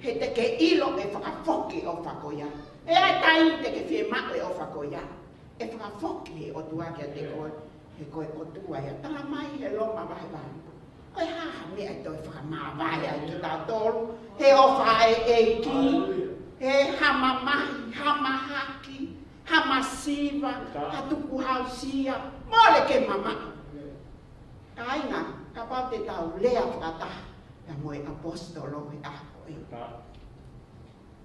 He te ke ʻilo ʻe fakafoki e ʻofa ko ia. ʻE ʻi ai e taimi te ke fiemaʻu e ʻofa ko ia. ʻE fakafoki he ʻOtua kiate koe, he ko e ʻOtua ia. Talamai he Loma vahe valu. Ko e hā ha meʻa ʻe toe fakamāvae ai kitautolu he ʻofa ʻa e ʻEiki, he ha mamahi, ha mahaki, ha masiva, ha tukuhausia, mole ke mamaʻo. Kāinga, kapau te tau lea fakataha pea mo e ʻaposetolo he ʻaho ko ē.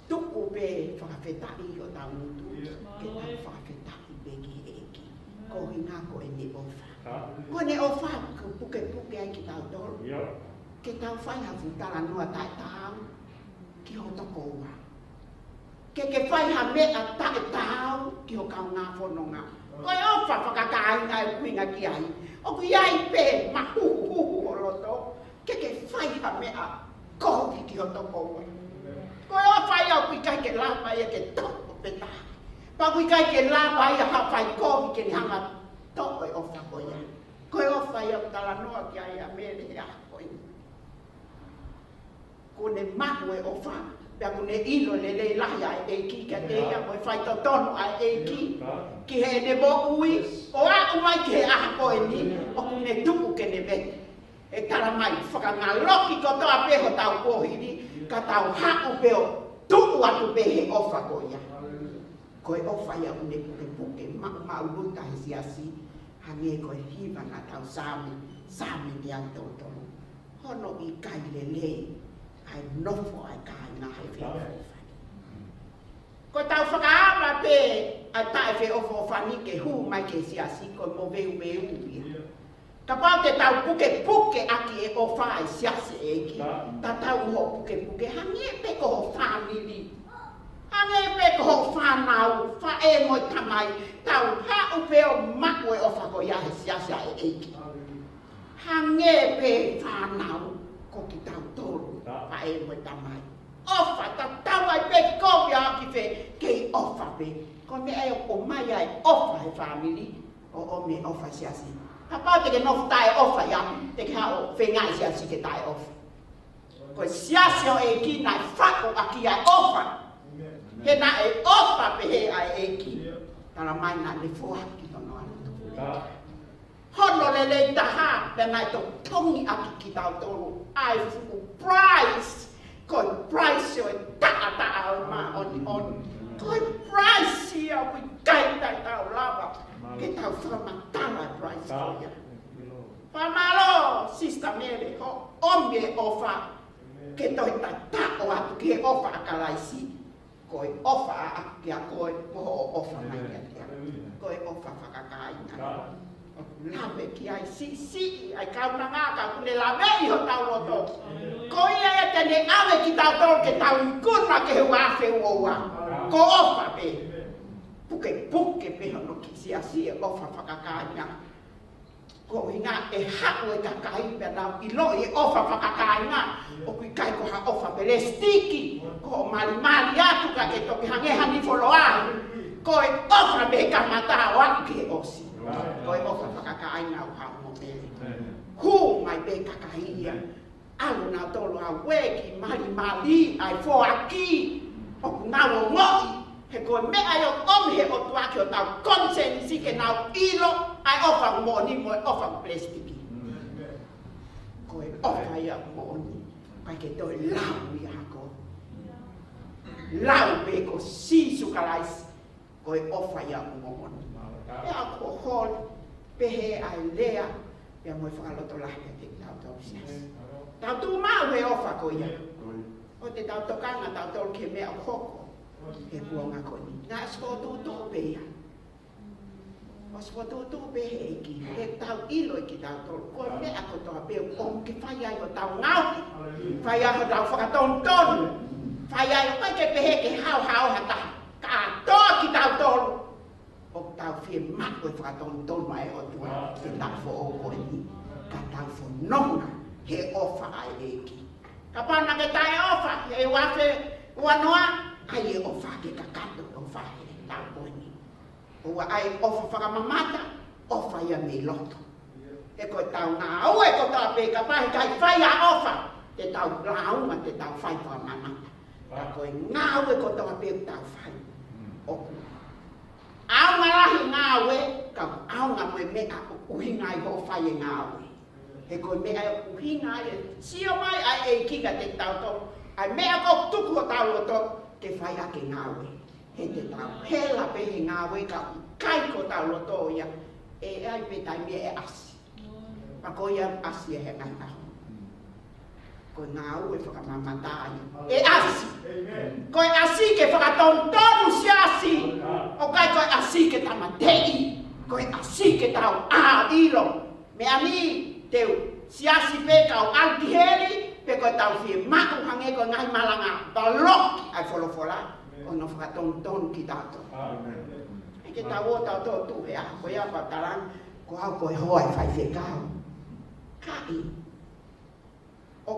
Tuku pē fakafetaʻi ʻo tau ngutu, ke tau fakafetaʻi pē ki he ʻEiki. Ko e ʻuhinga ko ʻene ʻofa. Ko ʻene ʻofa ʻoku pukepuke ai kitautolu. Ke tau fai ha fuʻu talanoa taʻetaau ki ho tokoua. Ke ke fai ha meʻa taʻetaau ki ho kaungā fononga. Ko e ʻofa fakakāinga ʻoku ʻuhinga ki ai. ʻOku ʻi ai pē mahuhuhu ho loto. Ke ke fai ha meʻa kovi ki ho tokoua. Ko e ʻofa ia ʻoku ʻikai ke lava ia ke toʻo pē taha. Pea ʻoku ʻikai ke lava ia ha fai kovi ke ne hanga toʻo e ʻofa ko ia. Ko e ʻofa ia ʻoku talanoa ki ai ʻa Mele he ʻaho ko ē. Kuo ne maʻu e ʻofa, pea kuo ne ʻilo lelei lahi ʻa e ʻEiki kiate ia, mo e faitotonu ʻa e ʻEiki ki heʻene moʻui, ʻo aʻu mai ki he ʻaho ko eni, ʻoku ne tuku ke ne vete. ʻE talamai, fakangaloki kotoa pē hotau kuohili, ka tau haʻu pē ʻo tuʻu atu pē he ʻofa ko ia. Ko e ʻofa ia ʻoku ne pukepuke maʻumaʻuluta he siasi, hangē ko e hiva naʻa tau Saame, Saame teau tolu tolu. Hono ʻikai lelei ʻa e nofo ʻa e kāinga he feʻofoʻofani. Ko ʻetau fakaava pē ʻa e taʻefeʻofoʻofani ke hū mai ki he siasi ko e moveuveu ia. Kapau te tau pukepuke ʻaki e ʻofa ʻa e siasi ʻEiki, tatau mo hoʻo pukepuke, hangē pē ko ho fāmili. Hangē pē ko hoʻo fānau, faʻē mo e tamai, tau haʻu pē ʻo maʻu e ʻofa ko ia he siasi ʻa e ʻEiki. Hangē pē fānau ko kitautolu, faʻē mo e tamai. ʻOfa, tatau ai pē ko e ʻapi fē, kei ʻofa pē. Ko e meʻa ia ʻoku ʻomai ai ʻofa he fāmili, ʻo ʻomai ʻofa he siasi. Kapau te ke nofo taʻeʻofa ia, te ke haʻu ʻo feinga he siasi ke taʻeʻofa. Ko e siasi ʻo e ʻEiki naʻe faʻu ʻaki ʻa e ʻofa. He naʻe ʻofa pehē ʻa e ʻEiki. Talamai naʻa ne foaki hono ʻAlo. Hono lelei taha, pea naʻe totongi ʻaki kitautolu ʻa e fuʻu price. Ko e price ʻo e taʻataʻa ʻo e māʻoniʻoni. Ko e price ia ʻoku ʻikai te tau lava ke tau fakamatala e price ko ia. Fakamālō, Sister Mele, hoʻo ʻomi e ʻofa ke toe tataʻo atu ki he ʻofa ʻa Kalaisi. Ko e ʻofa ʻaʻaku kia koe, ko hoʻo ʻofa mai kiate au. Ko e ʻofa fakakāinga. ʻOku lave ki ai siʻisiʻi ʻa e kaunanga ka ʻoku ne laveʻi hotau loto. Ko ia ia te ne ʻave kitautolu ke tau ikuna ki he uafe uaua. Ko e ʻofa pē. Pukepuke pē hono kiʻi siasi e ʻofa fakakāinga. Ko e ʻuhinga ʻe haʻu e kakai pea nau ʻiloʻi e ʻofa fakakāinga. ʻOku ʻikai ko ha ʻofa pelesitiki, ko hoʻo malimali atu ka ke toki hangē ha nifo loa. Ko e ʻofa mei he kamata ʻo aʻu ki he ʻosi. Ko e ʻofa fakakāinga ʻoku haʻu mo e pele. Hū mai pē kakai ia. ʻAlu nautolu ʻo ueʻi malimali ʻa e foaki ʻoku nau ongoʻi. He ko e meʻa ia ʻoku ʻomi he ʻOtua ki hotau konisēnisi ke nau ʻilo ʻa e ʻofa moʻoni mo e ʻofa pelesitiki. Ko e ʻofa ia moʻoni. ʻIkai ke toe lau ia hako. Lau pē ko Sīsū Kalaisi. Ko e ʻofa ia ʻoku moʻoni. ʻE au ko holi, pehē ʻa e lea, pea mo e fakalotolahi kiate kitautolu siasi. Tau tuʻu maʻu he ʻofa ko ia. ʻOua te tau tokanga tautolu ki he meʻa ʻoku hoko he kuonga ko eni. Naʻe ʻosi fokotuʻutuʻu pē ia. ʻOsi fokotuʻutuʻu pē he ʻEiki, he tau ʻilo ʻe kitautolu. Ko e meʻa kotoa pē ʻoku ke fai ai hotau ngaohi. Fai ai hotau fakatonutonu. Fai ai ʻoku ʻikai ke pehē ke haohaoa ha taha. Kātoa kitautolu ʻoku tau fiemaʻu e fakatonutonu ʻa e ʻOtua ke tau foʻou ko eni, ka tau fononga he ʻofa ʻa e ʻEiki. Kapau naʻa ke taʻeʻofa, he uafe uanoa, ʻai e ʻofa ke kakato e ʻofa he ʻaho ko eni. ʻOua ʻai ʻofa fakamamata, ʻofa ia mei loto. He ko e tau ngāue kotoa pē kapau he ʻikai fai ʻa e ʻofa, te tau lāunga, te tau fai fakamamata. Ka ko e ngāue kotoa pē ʻoku tau fai. ʻOku ʻaonga lahi ngāue, ka ʻaonga mo e meʻa ʻoku ʻuhinga ai hoʻo fai e ngāue. He ko e meʻa ʻoku ʻuhinga ai e sio mai ʻa e ʻEiki kiate kitautolu. ʻA e meʻa ʻoku tuku hotau loto ke fai ʻaki e ngāue. He te tau hela pē he ngāue ka ʻikai ko hotau loto ia. ʻE ʻi ai pē taimi ʻe ʻasi. Pea ko ia ʻasi ʻe he ngaahi ʻaho. Ko e ngāue fakamamata ia. ʻE ʻasi. Ko e ʻasi ke fakatonutonu siasi. ʻOku ʻikai ko e ʻasi ke tāmateʻi. Ko e ʻasi ke tau ʻā ʻilo. Meʻa ni, te u siasi pē kau ʻalu ki heli, pe ko e tau fiemaʻu hangē ko e ngaahi malanga, paloki ʻa e folofola, ʻo ne fakatonutonu kitautolu. ʻIkai ke tau ō tautolu tuʻu he ʻaho ko ia pea tala ange, ko au ko e hoa ʻo e faifekau. Kae ʻo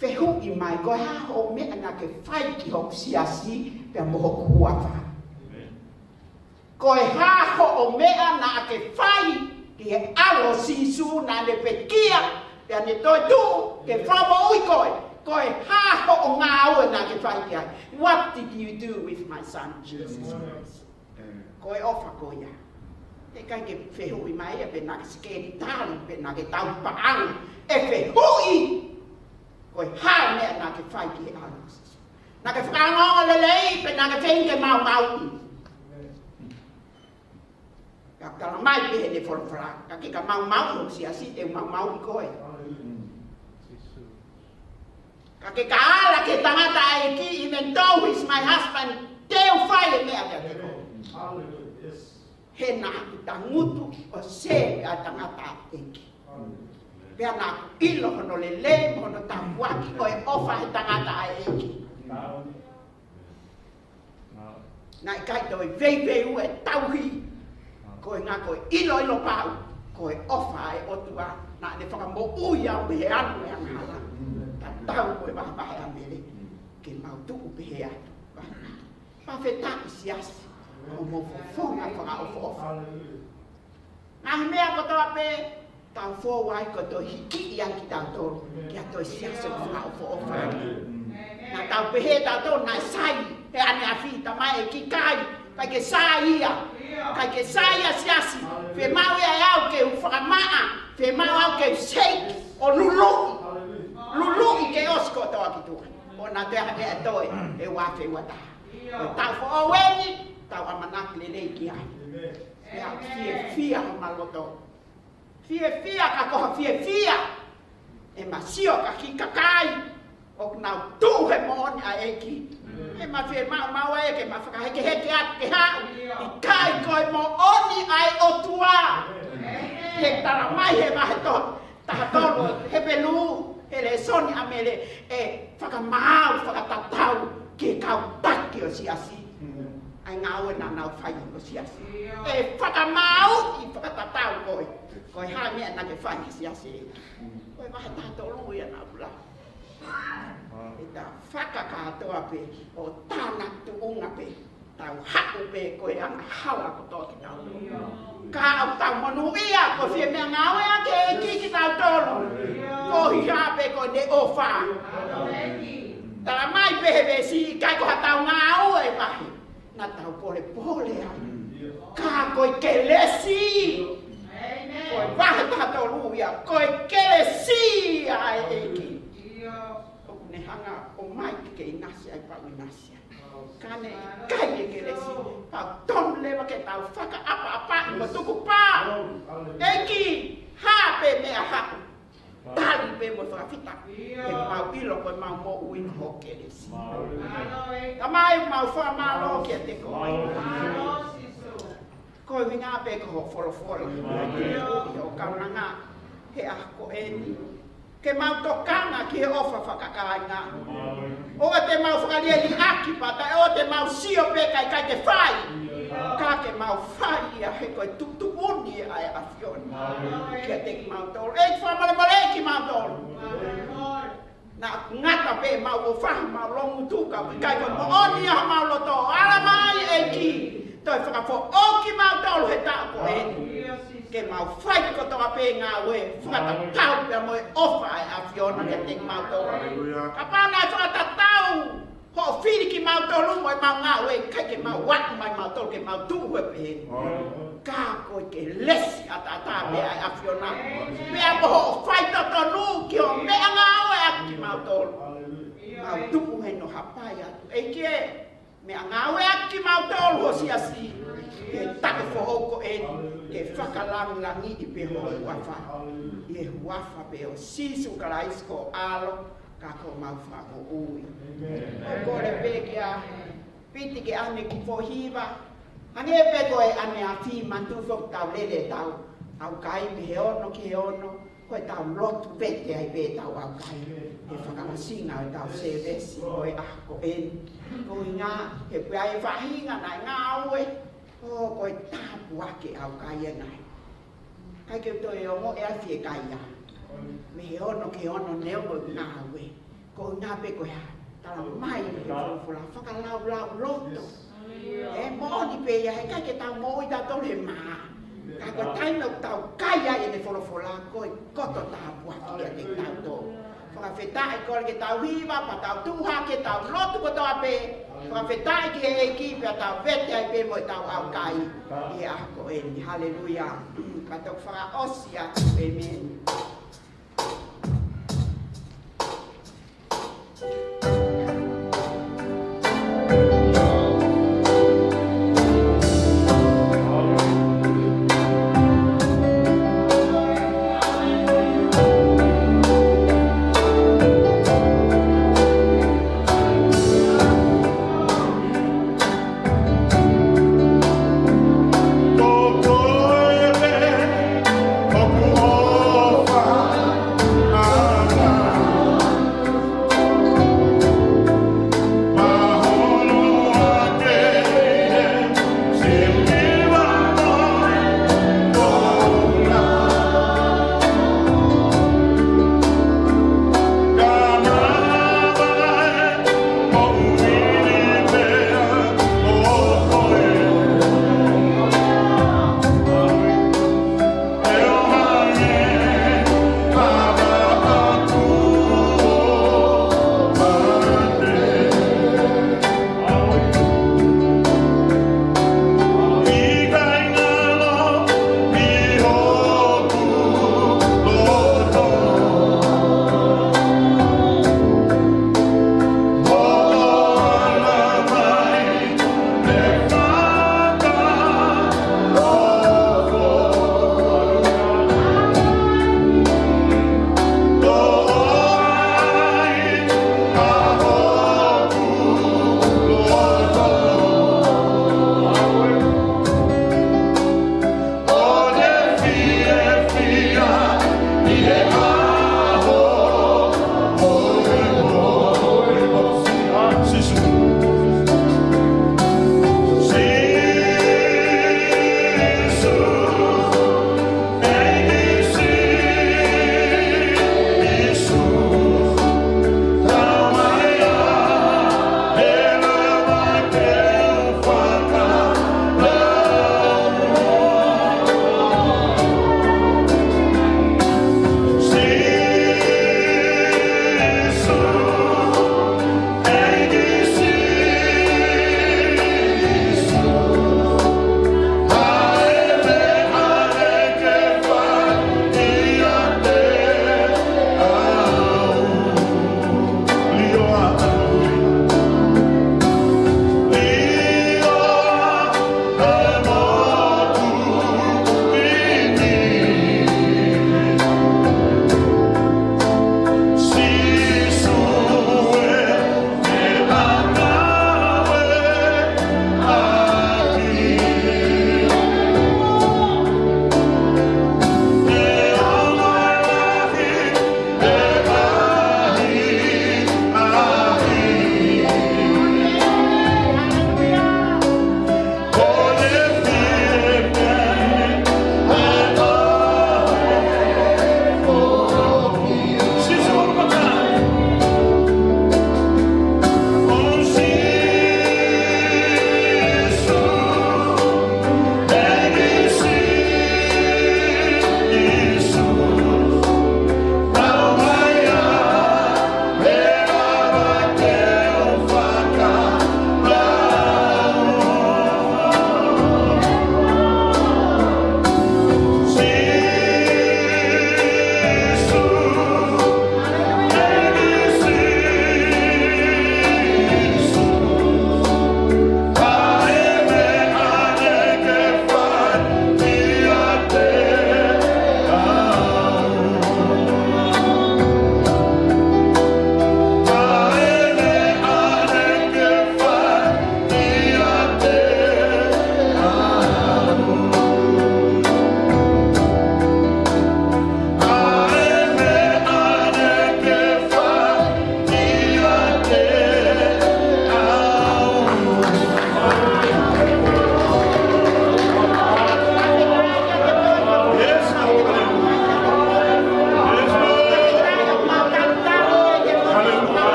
fehuʻi mai, ko e hā hoʻo meʻa naʻa ke fai ki hoku siasi, pea mo hoku huafa. Ko e hā hoʻo meʻa naʻa ke fai ki he ʻAlo ʻo Sīsū naʻa ne pekia, pea ne toetuʻu ke fakamoʻui koe. Ko e hā hoʻo ngāue naʻa ke fai ki ai. What did you do with my son, Jesus Christ? Ko e ʻofa ko ia. He ʻikai ke fehuʻi mai ia pe naʻa ke sikeli tali, pe naʻa ke tau paʻanga. ʻE fehuʻi. Ko e hā e meʻa naʻa ke fai ki he ʻAlo ʻo Sīsū. Naʻa ke fakaongoongo lelei, pe naʻa ke feinga ke maumauʻi. Ka tala mai pē he folofola, ka ke ka maumauʻi hoku siasi, te u maumauʻi koe. Ka ke ka ala ki he tangata ʻa e ʻEiki, even though he's my husband, te u fai e meʻa kiate koe. He naʻa ku tangutu ʻo save ʻa e tangata ʻa e ʻEiki. Pea naʻa ku ʻilo hono lelei mo hono tāpuaki ʻo e ʻofa he tangata ʻa e ʻEiki. Naʻe ʻikai toe veiveiua e tauhi. Ko e ngaahi ko e ʻiloʻilo pau. Ko e ʻofa ʻa e ʻOtua. Naʻa ne fakamoʻui au mei he anu e angahala. Tatau ko e vahevahe ʻa Mele. Ke mau tu Hea. Fakafetaʻi siasi. Hoʻomou fofonga fakaʻofoʻofa. Ngaahi meʻa kotoa pē, tau fou ai ko e toe hikiʻi ai kitautolu, kia toe siasi ʻoku fakaʻofoʻofa. Naʻa tau pehē tautolu naʻe sai, he ʻaneafi, Tamai ʻEiki, ʻikai, ʻikai ke sai ia, ʻikai ke sai ia siasi, fiemaʻu ia ʻe au ke u fakamaʻa, fiemaʻu au ke u shake, ʻo luluʻi, luluʻi ke ʻosi kotoa ki tuʻa. ʻO naʻa toe ha meʻa toe, ʻe ua afe ua taha. Ko e taʻu foʻou eni, tau ʻamanaki lelei ki ai. Pea fiefia homau loto. Fiefia ka ko ha fiefia. ʻE ma sio ka ki kakai. ʻOku nau tuʻu he moʻoni ʻa e ʻEiki. ʻE ma fiemaʻu maua ē ke ma fakahekeheke atu ke haʻu. ʻIkai, ko e moʻoni ʻa e ʻOtua. He talamai he vahe to- taha tolu Hepelū, he lēsoni ʻa Mele, ʻe fakamaau, fakatatau ki he kau taki ʻo e siasi. ʻA e ngāue naʻa nau fai ʻi he siasi. ʻE fakamaauʻi, fakatatau koe. Ko e hā e meʻa naʻa ke fai ʻi he siasi. Ko e vahe taha tolu ia naʻa ku lau. ʻE ta fakakātoa pē, ʻo tāna tuʻunga pē. Tau haʻu pē ko e angahala kotoa kitautolu. Ka ʻoku tau monūʻia ko e fie meʻangāue ʻa e ʻEiki kitautolu. Ko e hā pē ko ʻene ʻofa. Talamai pē he veesi, ʻikai ko haʻatau ngāue ʻe vahe. Naʻa tau polepole ai. Ka ko e kelesi. Ko e vahe taha tolu ia. Ko e kelesi ʻa e ʻEiki. ʻOku ne hanga ʻo ʻomai ke ke ʻinasi ai pea u ʻinasi ai. Ka ne ʻikai e kelesi, pea tonu leva ke tau fakaʻapaʻapaʻi mo tukupā. ʻEiki, hā pē meʻa haʻu. Tali pē mo fakafetaʻi. He mau ʻilo ko e mau moʻui ko ho kelesi. Tamai, mau fakamālō kiate koe. Ko e ʻuhinga pē ko hoʻo folofola. ʻI hoʻo kaunanga he ʻaho ko eni. Ke mau tokanga ki he ʻofa fakakāinga. ʻOua te mau fakalieliaki pea taʻe ʻoua te mau sio pē kae ʻikai ke fai. Ka ke mau fai ia he ko e tuʻutuʻuni ʻa e ʻAfiona. Kiate kimautolu. ʻEiki fakamolemole kimautolu. Naʻa ngata pē mau ʻofa, mau loungutu ka ʻikai ko e moʻoni ʻa homau loto. Ala mai ʻEiki. Toe fakafoʻou kimautolu he taʻu ko eni. Ke mau fai kotoa pē ngāue, fakatatau pea mo e ʻofa ʻa e ʻAfiona kiate kimautolu. Kapau naʻe fakatatau hoʻo fili kimautolu mo e mau ngāue, ʻikai ke mau ʻalu mai mautolu ke mau tuʻu he pehē. Ka ko e kelesi ʻataʻatā pē ʻa e ʻAfiona. Pea mo hoʻo faitotonu ki hoʻo meʻangāueʻaki kimautolu. Mau tuʻu heni ʻo hapai atu. ʻEiki ē, meʻangāueʻaki kimautolu ho siasi. He taʻu foʻou ko eni, ke fakalangilangiʻi pē ho huafa. ʻI he huafa pē ʻo Sīsū Kalaisi ko ho ʻAlo, ka ko homau Fakamoʻui. ʻOku kole pē kia Piti ke ʻange kiʻi foʻi hiva. Hangē pē ko e ʻaneafi, manatuʻi foki ʻetau lele ʻetau ʻaukai mei he ono ki he ono. Ko ʻetau lotu vete ai pē ʻetau ʻaukai. He fakaʻosinga ʻo ʻetau sēvesi ʻo e ʻaho ko eni. Ko e ʻuhinga, he ʻoku ʻi ai e faʻahinga naʻe ngāue. ʻO ko e tāpuaki ʻaukai ʻa e ngaahi. ʻIkai ke toe ongo e afi e kai ia. Mei he ono ki he ono neongo e ngāue. Ko e ʻuhinga pē ko e hā. Talamai he folofola fakalaulauloto. ʻE moʻoni pē ia he ʻikai ke tau moʻui tautolu he mā. Ka ko e taimi ʻoku tau kai ai ʻene folofola ko e koto tāpuaki kiate kitautolu. Fakafetaʻi, kole ke tau hiva, pea tau tuʻu hake, tau lotu kotoa pē. Fakafetaʻi ki he ʻEiki, pea tau vete ai pē mo ʻetau ʻaukai. ʻI he ʻaho ko eni. Haleluia. Ka tau fakaʻosi atu. ʻĒmeni.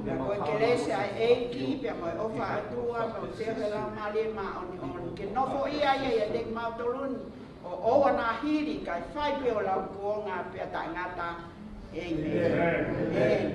Ko e kelesi ʻa e ʻEiki pea mo e ʻofa ʻa e ʻOtua pea mo e feohi ʻa e Laumālie Māʻoniʻoni ke nofoʻia ia ʻiate kimautolu ni ʻo ʻoua naʻa hili kae fai pē ʻo laukuonga pea taʻengata. ʻĒmeni. ʻĒmeni.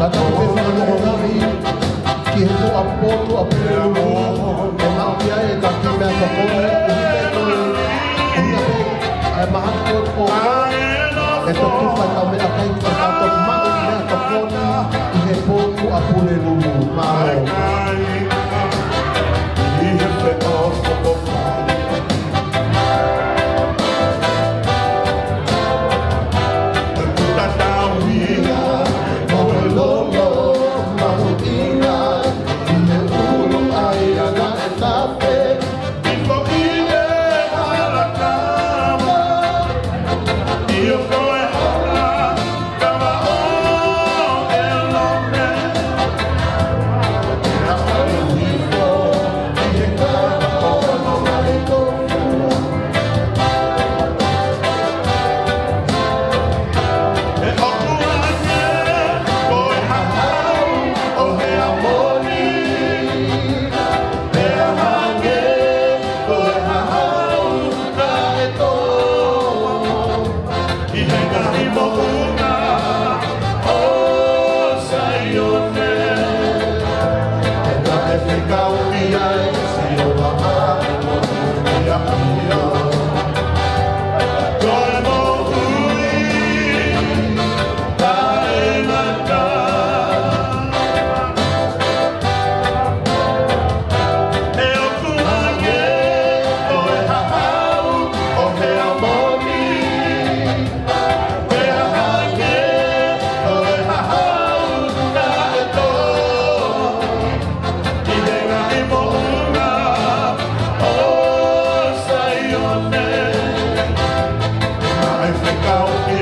Ka tau pē fakalongolongo ki he tuʻa potu ʻa Pulelulu, ʻe maʻu ki ai e taki meʻatokoni, ʻuhinga pē, ʻuhinga pē ʻa e mahaki ko ē ʻe toki fai ʻetau meʻakai ke tau toki maʻu meʻatokoni ʻi he potu ʻa Pulelulu. Mālō. ʻI he ngaahi moʻunga ʻo Saione, ʻe naʻe fekauʻi ai Sihova ʻa e moʻui ʻa ia. Ko e moʻui taʻengata. ʻE ʻoku hangē ko e hahau ʻo Heamoni. Pea hangē ko e hahau naʻe tō ʻi he ngaahi moʻunga ʻo Saione. Naʻe fekauʻi